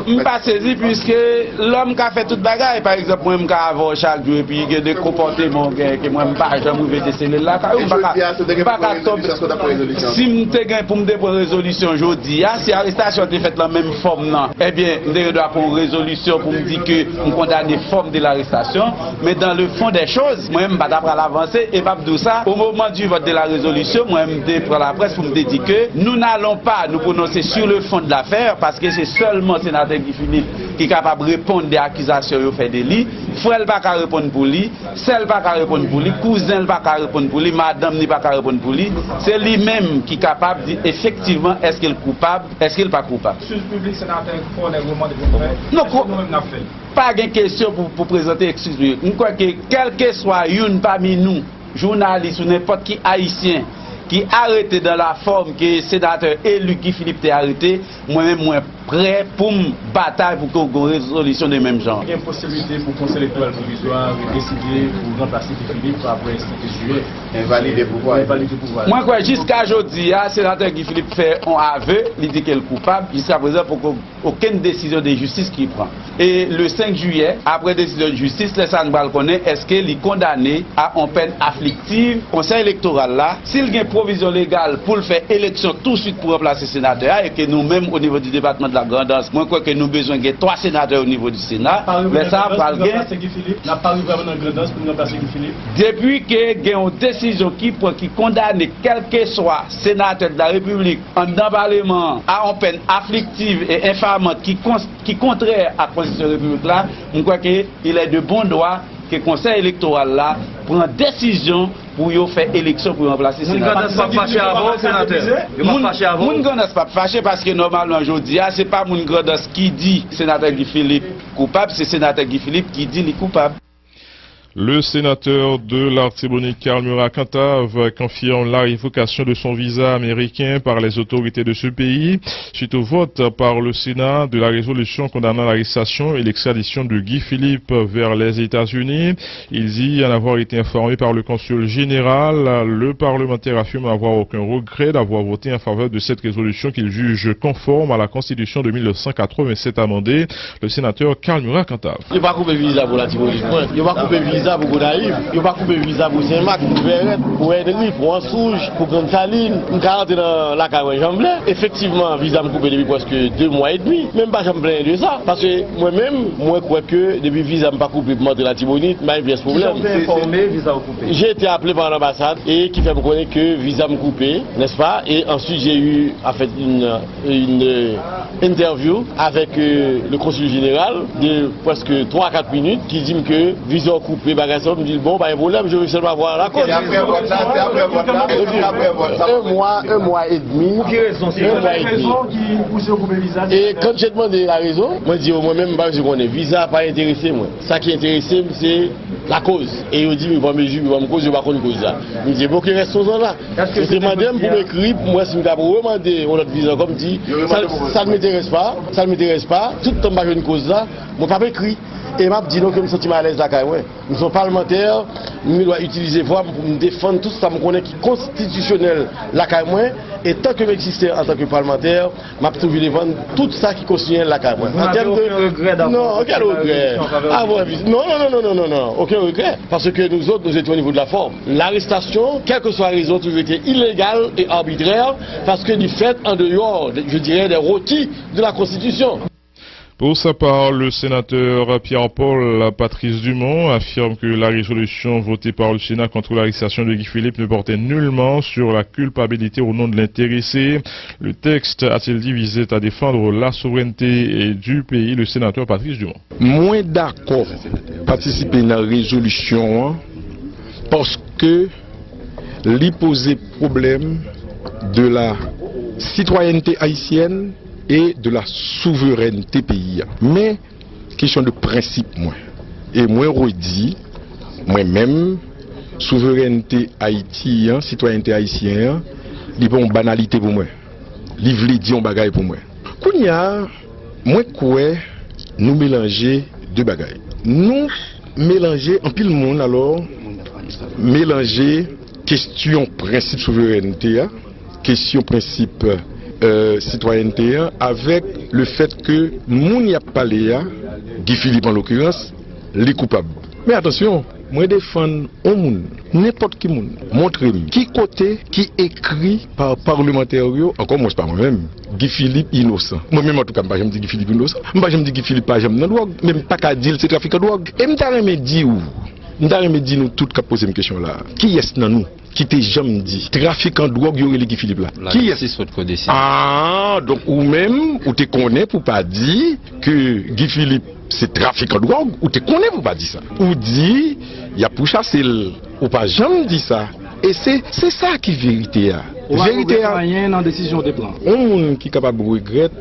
M pa sezi, piske lòm ka fè tout bagay. Pa egzanp, mwen, m ka avè w chak jou, epi gen de konpòteman w genyen ke mwen, m pa janm rive desele l lakay ou. M pa ka, m pa ka tonbe. Si m te gen pou m te pran rezolisyon jodi a, si arestasyon te fèt lan menm fòm nan, ebyen, m te gen dwa pran yon rezolisyon pou m di ke m kondane forme de l'arrestation. Men dans le fond des choses, mwen, m pa ta pral avanse, e m ap di w sa, au moment du vote de la résolution, mwen, m te pran laprès pou m te di ke nous n'allons pas nous prononcer sur le fond de l'affaire, paske se sèlman senatè Guy Philippe ki kapab reponn de akizasyon yo fè de li. Frè l pa ka reponn pou li, sè l pa ka reponn pou li, kouzen l pa ka reponn pou li, madanm li pa ka reponn pou li. Se li menm ki kapab di efektivman èske l koupab, èske l pa koupab. Eskiz piblik, senatè Corneille Roman te konn fè. Non, èske nou menm n ap fè l? Pa gen kesyon pou, pou prezante eskiz piblik. M kwè ke kèlkeswa youn pami nou, jounalis ou nenpòt ki Ayisyen, ki arete dans la forme ke senatè eli Guy Philippe te arete, mwen menm, mwen prè pou m batay pou ke w gen yon rezolisyon de menm jan. Gen posibilite pou Konsèy Elektoral Pwovizwa deside pou ranplase Guy Philippe apre sèt jiyè. Envalide pouvwa. Envalide pouvwa. Mwen kwè jiska jodi a, senatè Guy Philippe fè yon ave, li di ke l koupab. Jiska prezan, poko okenn desizyon de jistis ki pran. E le senk jiyè, apre desizyon de jistis, lè sa a n pral konnen èske li kondane a on pèn afliktiv. Konsèy elektoral la, si l gen pwovizyon legal pou l fè eleksyon touswit pou ranplase senatè a, e ke nou menm, o nivo di depatman de la Grandans, mwen kwè ke nou bezwen gen twa senatè o nivo di Sena, lè sa a pral gen. N ap pa rive nan Grandans pou n ranplase Guy Philippe. Depi ke gen yon desizyon ki pran ki kondane kèlkeswa senatè de la Repiblik anndan paleman an a on pèn afliktiv e enfamant ki kons-, ki kontrè ak konstitisyon repiblik la, m kwè ke il est de bon droit ke Konsèy Elektoral la pran desizyon pou yo fè eleksyon pou yo ranplase senatè. Moun Grandans p ap fache avè w, senatè? Yo p ap fache avè w? Moun Grandans p ap fache paske nòmalman jodi a, se pa moun Grandans ki di senatè Guy Philippe koupab, se senatè Guy Philippe ki di li koupab. Le sénateur de l'Artibonite Karl Murat Cantave confirme la révocation de son visa américain par les autorités de ce pays suite au vote par le Sénat de la résolution condamnant l'arrestation et l'extradition de Guy Philippe vers les États-Unis. Il dit en avoir été informé par le consul général. Le parlementaire affirme avoir aucun regret d'avoir voté en faveur de cette résolution qu'il juge conforme à la Constitution de mille neuf cent quatre-vingt-sept amendée. Le sénateur Karl Murat Cantave. Yo pa koupe viza pou Latibonit mwen. Yo pa koupe viza pou Gonayiv. Yo pa koupe viza pou Senmak, pou Vèrèt, pou Èdri, pou Ansouj, pou Grann Salin. M ka rantre nan lakay mwen jan m vle. Efektivman, viza m koupe depi prèske de mwa edmi. Men m pa janm plenyen de sa. Paske mwen menm, mwen kwè ke depi viza m pa koupe pou m antre Latibonit, m pa gen pyès pwoblèm. Kijan w te enfòme viza w koupe? J'ai été appelé par l'ambassade et qui fait me connaître que viza m koupe, n'est-ce pas? Et ensuite, j'ai eu, en fait, une, une, euh, interview avec, euh, le consul général de presque trois à quatre minutes, ki di m ke viza w koupe, bagay sa, m di l, bon, pa gen pwoblèm, je veux seulement avoir la cause. Se apre vòt la, se apre vòt la, se apre vòt la. Un mois, un mois et demi. Pou ki rezon? Se yon mwa edmi. Ki pouse yo koupe viza? E kan yo te mande la rezon, mwen di yo, mwen menm, m pa bezwen konnen. Viza pa enterese mwen. Sa ki enterese m, se lakoz. E yo di m, yo pran mezi, yo ban m koz, yo pa konn koz la. M di, bon, oke, restons-en là. Yo te mande m pou m ekri, pou m wè si m kapab remande yon lòt viza ankò, m di, ça, ça ne m'intéresse pas, ça ne m'intéresse pas. Tout tan m pa jwenn koz la, mwen p ap ekri. E m ap di nou ke m santi m alèz lakay mwen. M se yon palmantè, m gen dwa itilize vwa m pou m defann tout sa m konnen ki konstitisyonèl lakay mwen. E tan ke m egziste antanke palmantè, m ap toujou defann tout sa ki konstitisyonèl lakay mwen. An tèm de... Non, okenn regrè. Avan, non, non, non, non, non, non, non, okenn regrè. Paske nou zòt, nou se te o nivo de la fòm. Larestasyon, kèlkeswa rezon, toujou ete ilegal e arbitrè, paske li fèt an deyò, je dirais, des rôtis de la Constitution. Pour sa part, le sénateur Pierre-Paul Patrice Dumont affirme que la résolution votée par le Sénat contre l'arrestation de Guy Philippe ne portait nullement sur la culpabilité ou non de l'intéressé. Le texte, a-t-il dit, visait à défendre la souveraineté du pays, le sénateur Patrice Dumont. Mwen dakò patisipe nan rezolisyon an paske li poze pwoblèm de la citoyenneté haïtienne et de la souveraineté peyi a. Men, kesyon de prensip mwen. E mwen redi, mwen menm, souverènte Ayiti an, sitwayènte ayisyen an, li pa yon banalite pou mwen. Li vle di yon bagay pou mwen. Kounye a, mwen kwè nou melanje de bagay. Nou melanje, anpil moun, alò, melanje kesyon prensip souverènte a, kesyon prensip, euh, sitwayènte a, avèk le fèt ke moun y ap pale a, Guy Philippe an lokirans, li koupab. Men atansyon, mwen defann yon moun, nenpòt ki moun, montre m ki kote ki ekri pa palmantè yo, ankò mwens pa mwen menm, Guy Philippe inosan. Mwen menm, antouka, m pa janm di Guy Philippe inosan. M pa janm di Guy Philippe pa janm nan dwòg, men m pa ka di l se trafikan dwòg. E m ta renmen di w, m ta renmen di nou tout k ap poze m kesyon la, kiyès nan nou ki te janm di trafikan dwòg yo rele Guy Philippe la? Kiyès? Lajistis potko deside. Ah, donk ou menm, ou te konnen pou pa di ke Guy Philippe se trafikan dwòg, ou te konnen pou pa di sa. Ou di, y ap pouchase l, ou pa janm di sa. E se, se sa ki verite a. Ou pa regrèt anyen nan desizyon w te pran? Yon moun ki kapab regrèt,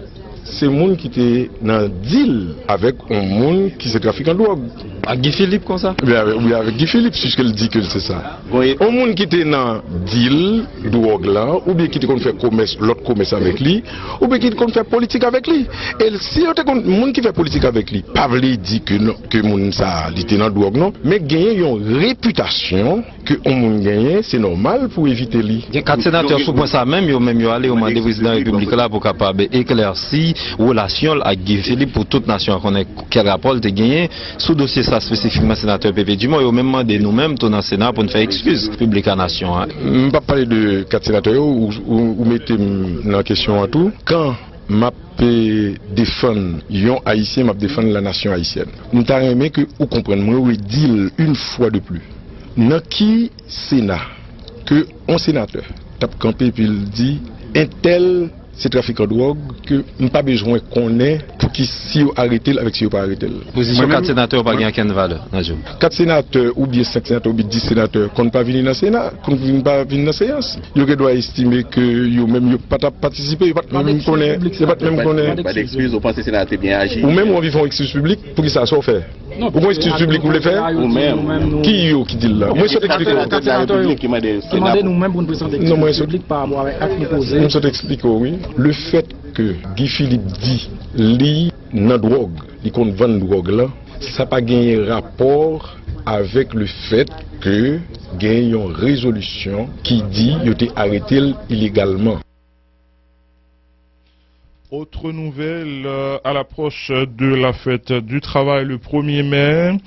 se moun ki te nan dil avèk yon moun ki se trafikan dwòg. Ak Guy Philippe konsa? Wi, avèk, wi, avèk Guy Philippe, piske l di ke l se sa. Yon moun ki te nan dil dwòg la, oubyen ki te konn fè komès, lòt komès avèk li, oubyen ki te konn fè politik avèk li. E si yo te konn, moun ki fè politik avèk li, pa vle di ke non, ke moun sa a, li te nan dwòg non, men genyen yon repitasyon ke yon moun genyen, se nòmal pou evite li. Gen kat senatè sou pwen sa menm, yo menm yo ale, yo mande prezidan repiblik la pou kapab eklèsi relasyon l ak Guy Philippe pou tout nasyon an konnen kèl rapò l te genyen sou dosye sa, espesifikman senatè P P Dumont. Yo menm mande nou menm tou nan Sena pou n fè ekskiz piblik a nasyon an. M p ap pale de kat senatè yo, ou, ou, ou mete m nan kesyon an tou. Kan m ap, eh, defann yon Ayisyen, m ap defann la nation haïtienne. M ta renmen ke ou konprann mwen, redi l une fois de plus. Nan ki Sena ke yon senatè t ap kanpe epi l di, entèl se trafikan dwòg ke m pa bezwen konnen pou ki, si yo arete l avèk si yo pa arete l? Pozisyon kat senatè yo pa gen okenn valè nan je w. Kat senatè oubyen senk senatè oubyen dis senatè konn pa vini nan Sena, konn vin pa vin nan seyans. Yo gen dwa estime ke yo menm yo pa t ap patisipe, yo pa t menm konnen, yo pa t menm konnen. Pa d ekskiz, ou panse Sena te byen aji? Ou menm ou anvi fè yon ekskiz piblik, poukisa, sa w fè? Ou gen yon ekskiz piblik ou vle fè? Ou menm. Ki yo ki di l la? Mwen sot eksplike w. Kat senatè yo ki mande nou menm pou n prezante ekskiz piblik pa rapò avèk ak nou poze. Mwen sot eksplike w, wi. Le fèt ke Guy Philippe di li nan dwòg, li konn vann dwòg la, sa pa genyen rapò avèk le fèt ke gen yon rezolisyon ki di yo te arete l ilegalman. Autre nouvelle, euh, à l'approche de la fête du travail le premier mai,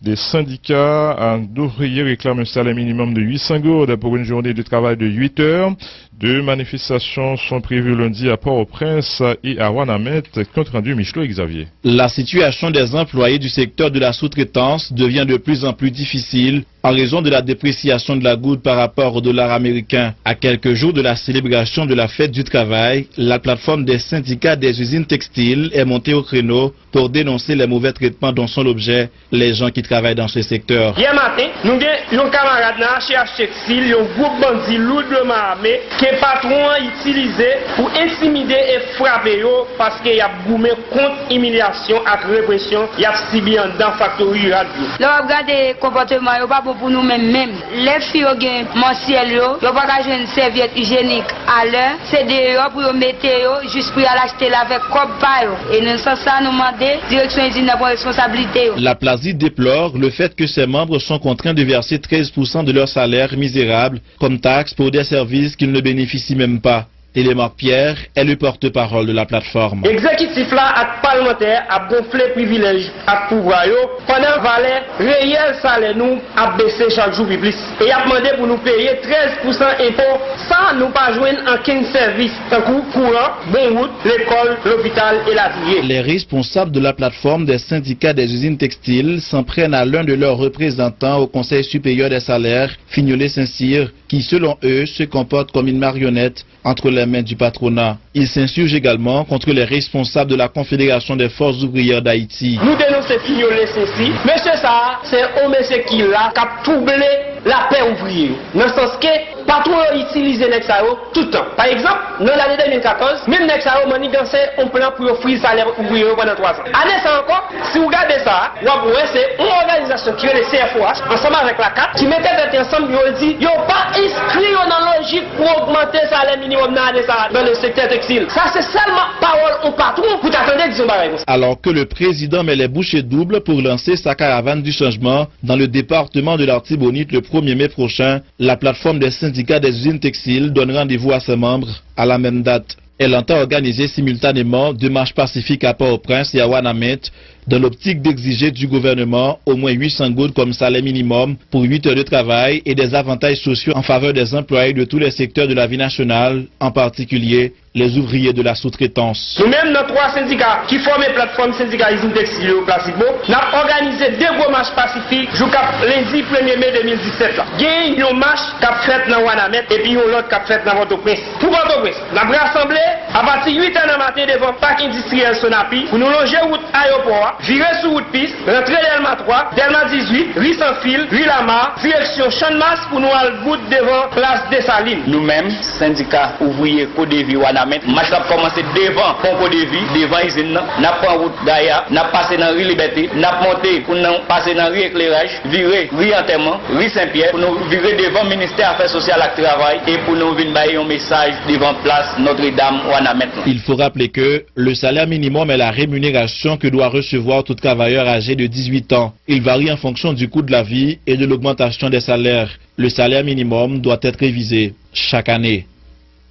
des syndicats, euh, d'ouvriers réclament un salaire minimum de huit cents gourdes pour une journée de travail de huit heures. Deux manifestations sont prévues lundi à Port-au-Prince et à Wanament. Compte rendu Michel Xavier. La situation des employés du secteur de la sous-traitance devient de plus en plus difficile en raison de la dépréciation de la gourde par rapport au dollar américain. À quelques jours de la célébration de la fête du travail, la plateforme des syndicats des usines textiles est montée au créneau pour dénoncer les mauvais traitements dont sont l'objet les gens qui travaillent dans ce secteur. Yè maten, nou gen yon kamarad nan H H Textile, yon gwoup bandi lourdman ame, ke patwon an itilize pou entimide e frape yo, paske y ap goumen kont imilyasyon ak represyon y ap sibi anndan faktori riral yo. Lè w ap gade konpòteman yo, pa Pou nou menm menm, lè fi yo gen mansyèl yo, yo pa ka jwenn sèvyèt ijyenik alè, se deyò pou yo mete yo, jis pou y al achte l avèk kòb pa yo. E nan sans sa, nou mande direksyon izin nan pran responsablite yo. La Plazi déplore le fait que ses membres sont contraints de verser treize pour cent de leur salaire misérable comme taxe pour des services qu'ils ne bénéficient même pas. Télémaque Pierre est le porte-parole de la plateforme. Egzekitif la ak palmantè ap gonfle privilèj ak pouvwa yo, pandan valè reyèl salè nou ap bese chak jou pi plis. E y ap mande pou nou peye trèz pousan enpo san nou pa jwenn ankenn sèvis, tankou kouran, bon wout, lekòl, lopital, elatriye. Les responsables de la plateforme des syndicats des usines textiles s'en prennent à l'un de leurs représentants au Conseil supérieur des salaires, Fignolé Saint-Cyr, qui, selon eux, se comporte comme une marionnette entre les mains du patronat. Ils s'insurgent également contre les responsables de la Confédération des Forces Ouvrières d'Haïti. Nou denonse Fignolé Saint-Cyr. Mesye sa a, se yon mesye ki la, k ap twouble lapè ouvriye yo. Nan sans ke patwon yo itilize nèg sa yo tout tan. Pa egzanp, nan lane de mil katòz, menm nèg sa yo manniganse yon plan pou yo friz salè ouvriye yo pandan twa zan. Ane sa ankò, si w gade sa, w ap wè se yon òganizasyon ki rele C F O H, ansanm avèk la kat, ki mete tèt yo ansanm, yo di yo pa enskri yo nan lojik pou ogmante salè minimòm nan ane sa a nan le sektè tekstil. Sa se sèlman pawòl yon patwon pou ta tande di yon bagay konsa. Alors que le président met les bouchées doubles pour lancer sa caravane du changement dans le département de l'Artibonite le premier mai prochain, la plateforme des syndicats des usines textiles donne rendez-vous à ses membres à la même date. Elle entend organiser simultanément deux marches pacifiques à Port-au-Prince et à Wanament dans l'optique d'exiger du gouvernement au moins huit cents goud comme salaire minimum pour huit heures de travail et des avantages sociaux en faveur des employés de tous les secteurs de la vie nationale, en particulier les ouvriers de la sous-traitance. Nou menm nan twa sendika ki fòme platfòm sendika izin tekstil yo Plasitbo, n ap òganize de gwo mach pasifik jou k ap lendi premye me de mil disèt la. Gen yon mach k ap fèt nan Wanament epi yon lòt k ap fèt nan Pòtoprens. Pou Pòtoprens, n ap rasanble apati uit è nan maten devan pak endistriyèl Sonapi pou nou lonje wout ayewopò a, vire sou wout Pis, rantre Dèlma twa, Dèlma dizuit, ri Sanfil, ri Lama, direksyon Channmas pou nou al bout devan plas Desalin. Nou menm, sendika ouvriye Kodevi Wanament, mach la ap kòmanse devan pon Kodevi, devan izin nan. N ap pran wout Gaya, n ap pase nan ri Libète, n ap monte pou n pase nan ri Ekleraj, vire ri Antèman, ri Senpyè, pou nou vire devan Ministè Afè Sosyal ak Travay e pou nou vin bay yon mesaj devan plas Nòtredam Wanament lan. Il faut rappeler que le salaire minimum est la rémunération que doit recevoir tout travailleur âgé de dix-huit ans. Il varie en fonction du coût de la vie et de l'augmentation des salaires. Le salaire minimum doit être révisé chaque année.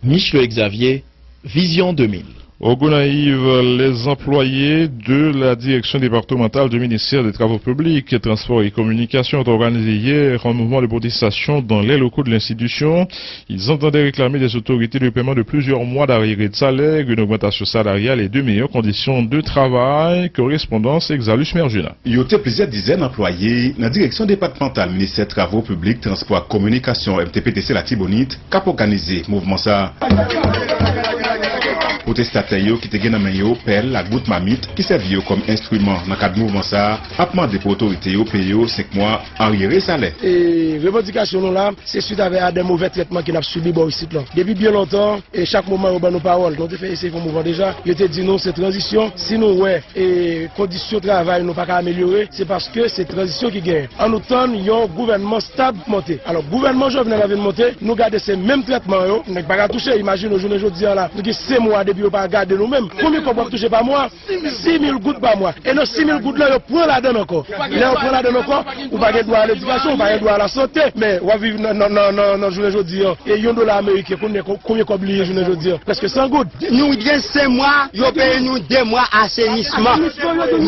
Michel Xavier, Vision deux mille. Au Gonaïves, les employés de la direction départementale du ministère des Travaux publics, Transports et Communications ont organisé hier un mouvement de protestation dans les locaux de l'institution. Ils entendaient réclamer des autorités le paiement de plusieurs mois d'arriérés de salaire, une augmentation salariale et de meilleures conditions de travail. Korespondans Exalus Mergena. Yo te plizyè dizèn anplwaye nan direksyon depatmantal ministè travo piblik, transpò ak kominikasyon, M T P T C Latibonit, k ap òganize mouvman sa a. Pwotestatè yo ki te gen nan men yo pèl ak bout mamit ki sèvi yo kòm enstriman nan kad mouvman sa a ap mande pou otorite yo peye yo senk mwa aryere salè. E revandikasyon nou la, se swit avè a de movè trètman ke n ap sibi bò isit lan. Depi byen lontan, e chak moman yo ban nou pawòl. Nou te fè eseye fè yon mouvman deja. Yo te di nou se tranzisyon. Si nou wè, e kondisyon travay nou pa ka amelyore, se paske se tranzisyon ki genyen. An nou tann yon gouvènman stab monte. Alò, gouvènman Jovenel la vin monte, nou gade se menm trètman yo, nèg pa ka touche. Imajine w jounen jodi a la, nou gen senk mwa depi yo pa gade nou menm. Konbyen kòb w ap touche pa mwa? Sis mil goud pa mwa. E nan sis mil goud lan, yo pran ladann ankò. Lè yo pran ladann ankò, ou pa gen dwa a ledikasyon, ou pa gen dwa a lasante. Men, w ap viv nan, nan, nan, nan, nan jounen jodi a. E yon dola ameriken, konbyen, konbyen kòb li ye jounen jodi a? Prèske san goud. Nou gen senk mwa, yo peye nou de mwa asenisman.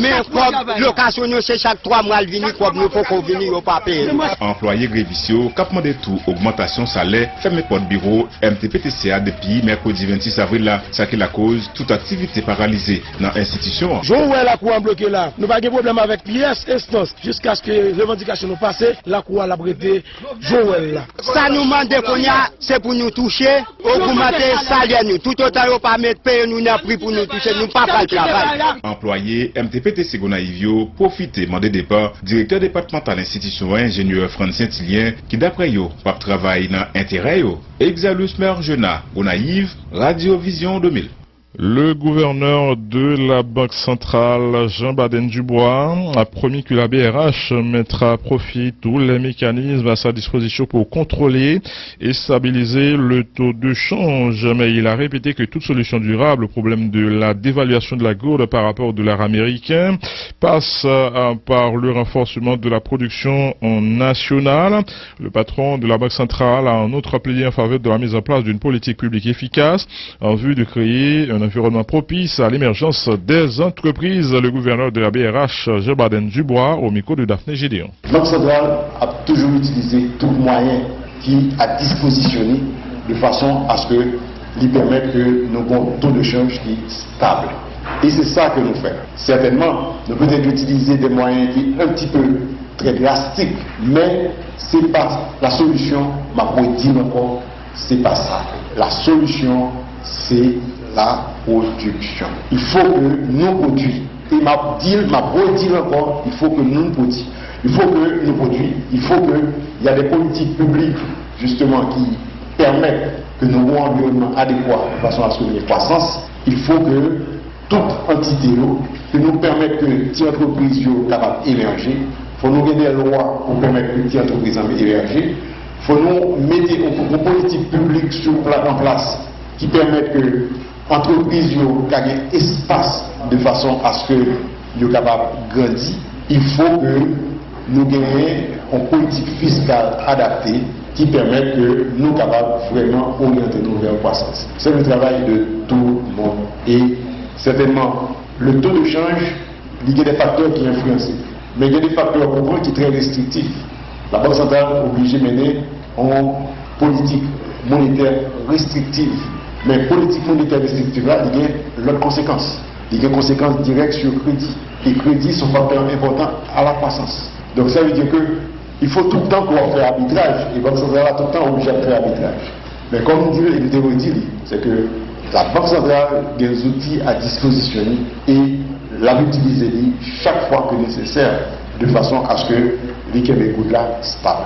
Men kòb lokasyon nou, se chak twa mwa l vini, kòb nou poko vini, yo pa peye nou. Anplwaye grevis yo k ap mande tou ogmantasyon salè fèmen pòt biwo M T P T C a depi mèkredi vennsis avril la, sa ki lakoz tout aktivite paralize nan enstitisyon an. Jan w wè lakou an bloke la, nou pa gen pwoblèm avèk pyès enstans jiskaske revandikasyon nou pase, lakou a l ap rete jan w wè l la. Sa nou mande kounye a, se pou nou touche, ogmante salè nou. Toutotan yo pa met peye nou nan pri pou nou touche, nou pa pral travay. Anplwaye M T P T C Gonayiv yo pwofite mande depa direktè depatmantal enstitisyon an, enjenyè Frantz Saint-Hilien, ki daprè yo p ap travay nan enterè yo. Exalus Mergena, Gonayiv, Radyo Vizyon de mil. Le gouverneur de la Banque centrale, Jean Baden Dubois, a promis que la B R H mettra à profit tous les mécanismes à sa disposition pour contrôler et stabiliser le taux de change. Mais il a répété que toute solution durable au problème de la dévaluation de la gourde par rapport au dollar américain passe, euh, par le renforcement de la production nationale. Le patron de la Banque centrale a en outre plaidé en faveur de la mise en place d'une politique publique efficace en vue de créer un environnement propice à l'émergence des entreprises. Le gouverneur de la B R H, Jean Baden Dubois, au micro de Daphné Gédéon. Bank Santral ap toujou itilize tout mwayen ki a dispozisyon li de fason aske li pèmèt ke nou gon to de chanj ki stab. E se sa ke nou fè. Sètènman, nou petèt itilize de mwayen ki un petit peu très drastique, men se pa la solution, m ap redi l ankò, se pa sa. La solution, c'est la production. Il faut que nous produisons. Et m'a dit, m'a redit encore, il faut que nous produisons. Il faut que nous produisons. Il faut que il y a des politiques publiques, justement, qui permettent que nous avons un environnement adéquat de façon à ce qu'il y ait croissance. Il faut que tout antite yo, ke nou pèmèt ke ti antrepriz yo kapab emèje. Fò nou gen de lwa pou pèmèt ke ti antrepriz an emèje. Fò nou mete yon, yon politik piblik sou pla-, an plas ki pèmèt ke antrepriz yo ka gen espas de fason aske yo kapab grandi. Il faut que nou genyen yon politik fiskal adapte ki pèmèt ke nou kapab vrèman oryante nou vè kwasans. C'est le travail de tout le monde. E sètènman, le taux de change, li gen de faktè ki enfliyanse. Men gen de faktè, ou konprann, ki trè restriktif. Labank Santral oblije mennen yon politik monetè restriktiv. Men politik monetè restriktiv la, li gen lòt konsekans. Li gen konsekans dirèk sou kredi. E kredi se yon faktè enpòtan a la kwasans. Donk, sa vle di ke il faut tout le temps ke w ap fè abitraj, e Bank Santral la tout tan oblije ap fè abitraj. Men kòm m di l, e m te redi li, se ke Labank Santral gen zouti a dispozisyon li e l ap itilize li chak fwa ke nesesè, de fason aske li kenbe goud la stab.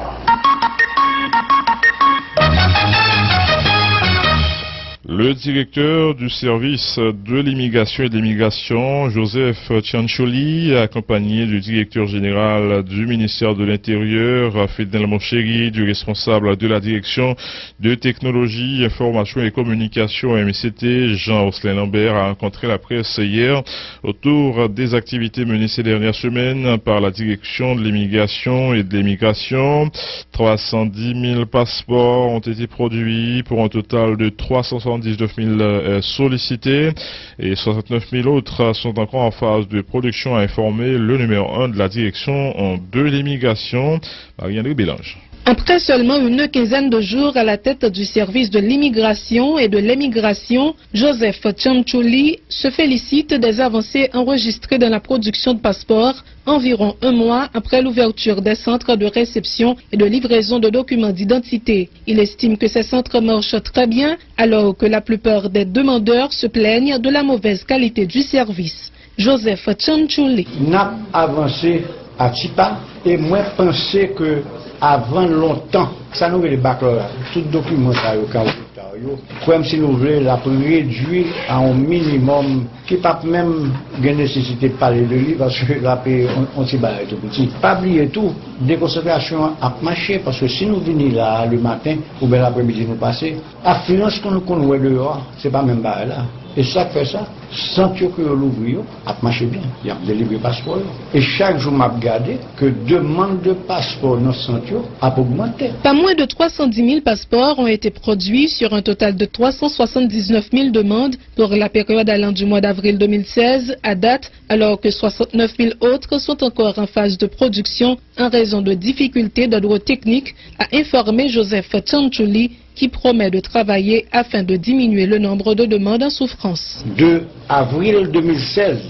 Le directeur du service de l'immigration et de l'immigration, Joseph Cianciulli, accompagné du directeur général du ministère de l'Intérieur, Fednel Monchéry, du responsable de la direction de technologie, information et communication, M C T, Jean Roslin Lambert, a rencontré la presse hier autour des activités menées ces dernières semaines par la direction de l'immigration et de l'immigration. Trois cent dix mille passeports ont été produits pour un total de trois cent soixante-dix-neuf mille, euh, sollicités et soixante-neuf mille autres sont encore en phase de production, a informé le numéro un de la direction, euh, de l'immigration, Marie-André Bélange. Après seulement une quinzaine de jours à la tête du service de l'immigration et de l'émigration, Joseph Cianciulli se félicite des avancées enregistrées dans la production de passeports environ un mois après l'ouverture des centres de réception et de livraison de documents d'identité. Il estime que ces centres marchent très bien, alors que la plupart des demandeurs se plaignent de la mauvaise qualité du service. Joseph Cianciulli. N ap avanse a ti pa, e mwen panse ke avan lontan, sa nou rele baklòyaj, tout dokiman sa yo ka retard yo, kwè m si nou vle, l ap redui a yon minimòm ki p ap menm gen nesesite pale de li, paske l ap yon, yon ti bagay tou piti. Pa bliye tou, dekonsantrasyon an ap mache, paske si nou vini la a lematen, oubyen lapremidi nou pase, afliyans ke nou konn wè deyò a, se pa menm bagay la. E sa k fè sa, sant yo ke yo louvri yo ap mache byen. Y ap delivre paspò yo. E chak jou m ap gade ke demann de paspò nan sant yo ap ogmante. Pas moins de trois cent dix mille passeports ont été produits sur un total de trois cent soixante-dix-neuf mille demandes pour la période allant du mois d'avril deux mille seize à date, alors que soixante-neuf mille autres sont encore en phase de production en raison de difficultés d'ordre technique, a informé Joseph Cianciulli, qui promet de travailler afin de diminuer le nombre de demandes en souffrance. De avril deux mille seize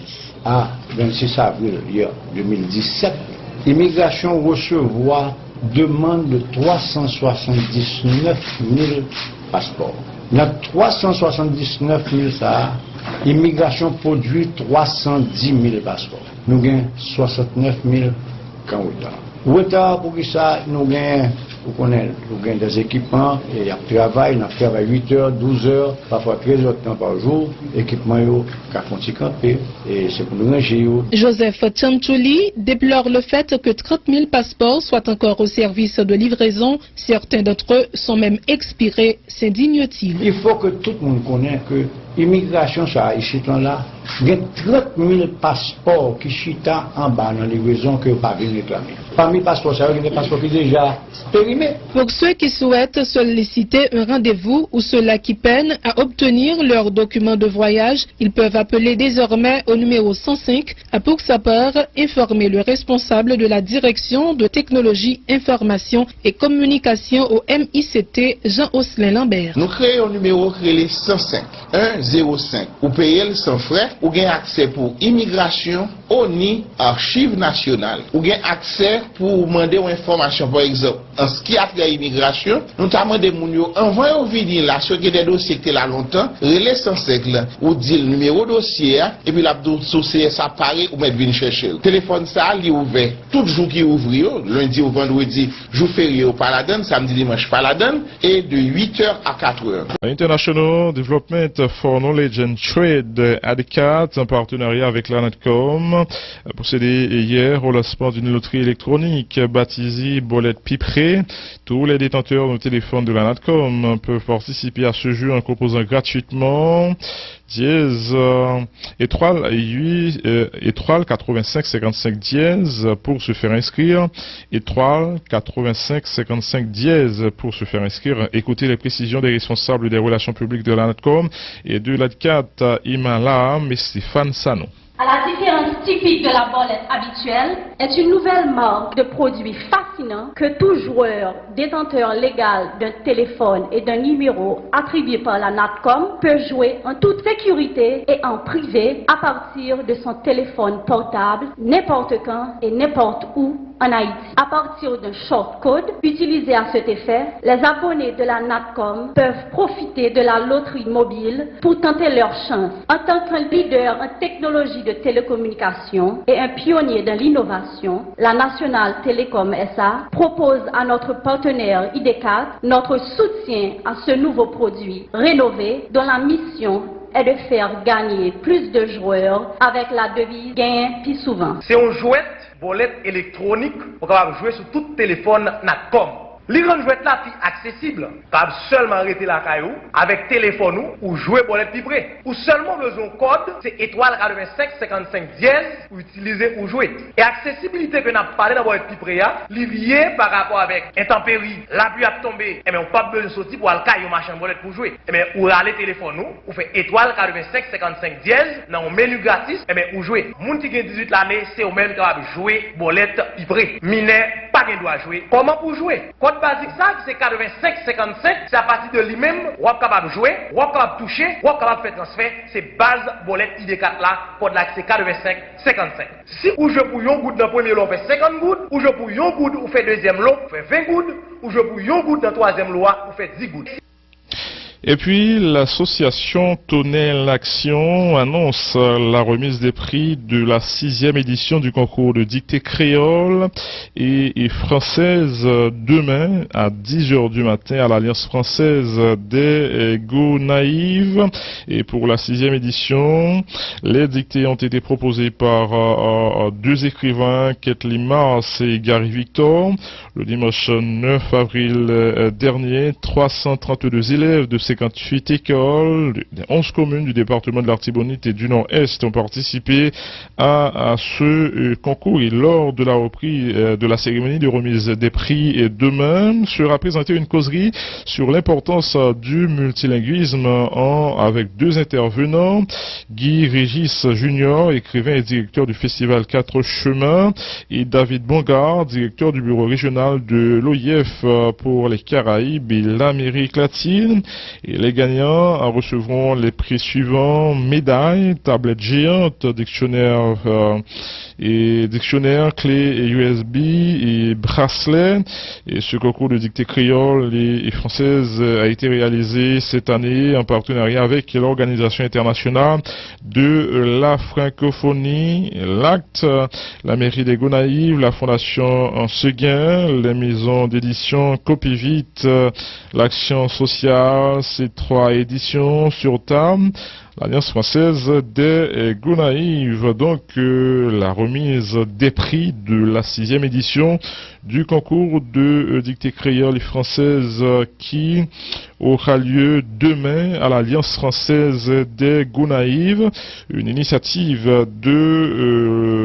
a vennsix avril, yè, deux mille dix-sept, imigrasyon resevwa demann de trois cent soixante-dix-neuf mille paspò. Nan twa san swasanndisnèf mil sa a, imigrasyon pwodui twa san di mil paspò. Nou gen swasannnèf mil k an reta. Reta a, poukisa nou gen Ou konnen, ou gen dè ekipman, e y ap travay, n ap travay uit è, douz è, pafwa trèz è tan pa jou, ekipman yo ka fè yon ti kanpe, e se pou nou ranje yo. Joseph Cianciulli déplore le fait que trente mille passeports soient encore au service de livraison. Certains d'entre eux sont même expirés, s'indigne-t-il. Il faut que tout moun konnen ke imigrasyon sa a isit lan la, gen trant mil paspò ki chita anba nan livrezon ke yo pa vin reklame. Pami paspò sa yo, gen de paspò ki deja perime. Pour ceux qui souhaitent solliciter un rendez-vous ou ceux-là qui peinent à obtenir leurs documents de voyage, ils peuvent appeler désormais au numéro cent cinq. Pour sa part, informer le responsable de la Direction de Technologie, Information et Communication au M I C T, Jean Osselin Lambert. Nou kreye yon nimewo ki rele san senk, en zewo senk. Ou peye l san frè, ou gen aksè pou imigrasyon, oni, achiv nasyonal. Ou gen aksè pou w mande yon enfòmasyon, pa egzanp, an s ki a trè imigrasyon, nou ta mande moun yo, anvan yo vini la, si yo gen de dosye ki te la lontan, rele san senk lan, ou di l nimewo dosye a, epi l ap di w si w se sa pare, ou mèt vin chèche l. Telefòn sa a, li ouvè tout jou ki ouvri yo, lendi ou vandredi, jou ferye yo pa ladann, samdi, dimanch pa ladann, e de uit è a kat è. International Development for Knowledge and Trade, ADCAT, en partenariat avec la Natcom, a procédé hier au lancement d'une loterie électronique baptisée Bòlèt Pi Pre. Tous les détenteurs de téléphone de la Natcom peuvent participer à ce jeu en composant gratuitement dièse, euh, étoile huit, euh, étoile quatre-vingt-cinq cinquante-cinq dièse pour se faire inscrire, étoile quatre-vingt-cinq cinquante-cinq dièse pour se faire inscrire. Écoutez les précisions des responsables des relations publiques de la Natcom et de l'ADCAT, Imala, mais Stéphane Sanon. À la différence typique de la bòlèt habituelle, est une nouvelle marque de produit fascinant que tout joueur détenteur légal d'un téléphone et d'un numéro attribué par la Natcom peut jouer en toute sécurité et en privé à partir de son téléphone portable, n'importe quand et n'importe où en Haïti. À partir d'un short code utilisé à cet effet, les abonnés de la Natcom peuvent profiter de la loterie mobile pour tenter leur chance. En tant qu'un leader en technologie de télécommunication et un pionnier dans l'innovation, la Nationale Télécom S A propose à notre partenaire IDECAT notre soutien à ce nouveau produit rénové dont la mission est de faire gagner plus de joueurs avec la devise gain plus souvent. Se yon jwèt bòlèt elektwonik ou kapab jwe sou tout telefòn Natcom. Li rann jwèt la pi aksesib. Ou kapab sèlman rete lakay ou, avèk telefòn ou, ou jwe bòlèt pi pre. Ou sèlman bezwen yon kòd, se etwal katrevensenk senkannsenk dyèz, ou itilize, ou jwe. E aksesibilite ke n ap pale nan bòlèt pi pre a, li lye pa rapò avèk entanperi, lapli ap tonbe, enben ou p ap bezwen soti pou al kay yon machann bòlèt pou jwe. Enben ou rale telefòn ou, ou fè etwal katrevensenk senkannsenk dyèz nan yon meni gratis, enben ou jwe. Moun ki gen dizuit lane, se yo menm ki kapab jwe bòlèt pi pre. Minè pa gen dwa jwe. Kòman pou jwe? Kòd bazik sa ki se katrevensenk senkannsenk, se apati de li menm w ap kapab jwe, w ap kapab touche, w ap kapab fè transfè. Se baz bòlèt IDECAT la, kòd la ki se katrevensenk senkannsenk. Si ou jwe pou yon goud nan premye lo, ou fè senkant goud, ou jwe pou yon goud, ou fè dezyèm lo, ou fè ven goud, ou jwe pou yon goud nan twazyèm lo a, ou fè dis goud. Et puis, l'association Tonnelle Action annonce la remise des prix de la sixième édition du concours de dictée créole et, et française demain à dix heures du matin à l'Alliance française des Gonaïves. Et pour la sixième édition, les dictées ont été proposées par euh, deux écrivains, Ketly Mars et Gary Victor. Le dimanche neuf avril euh, dernier, trois cent trente-deux élèves de cinquante-huit écoles des onze communes du département de l'Artibonite et du Nord-Est ont participé à, à ce euh, concours. Et lors de la reprise euh, de la cérémonie de remise des prix euh, demain, sera présentée une causerie sur l'importance euh, du multilinguisme en, avec deux intervenants, Guy Régis Junior, écrivain et directeur du festival Quatre Chemins, et David Bongard, directeur du bureau régional de l'O I F euh, pour les Caraïbes et l'Amérique latine. Et les gagnants recevront les prix suivants: médaille, tablette géante, dictionnaire, euh, et dictionnaire, clé U S B et bracelet. Et ce concours de dictée créole et, et française a été réalisé cette année en partenariat avec l'Organisation internationale de la francophonie, l'ACT, la mairie des Gonaïves, la fondation Seguin, les maisons d'édition Copivite, l'action sociale, C trois Éditions, Surtam, l'Alliance française des Gonaïves. Donc, euh, la remise des prix de la sixième édition du concours de, euh, dictée créole et française, euh, qui aura lieu demain à l'Alliance française des Gonaïves, une initiative de, euh,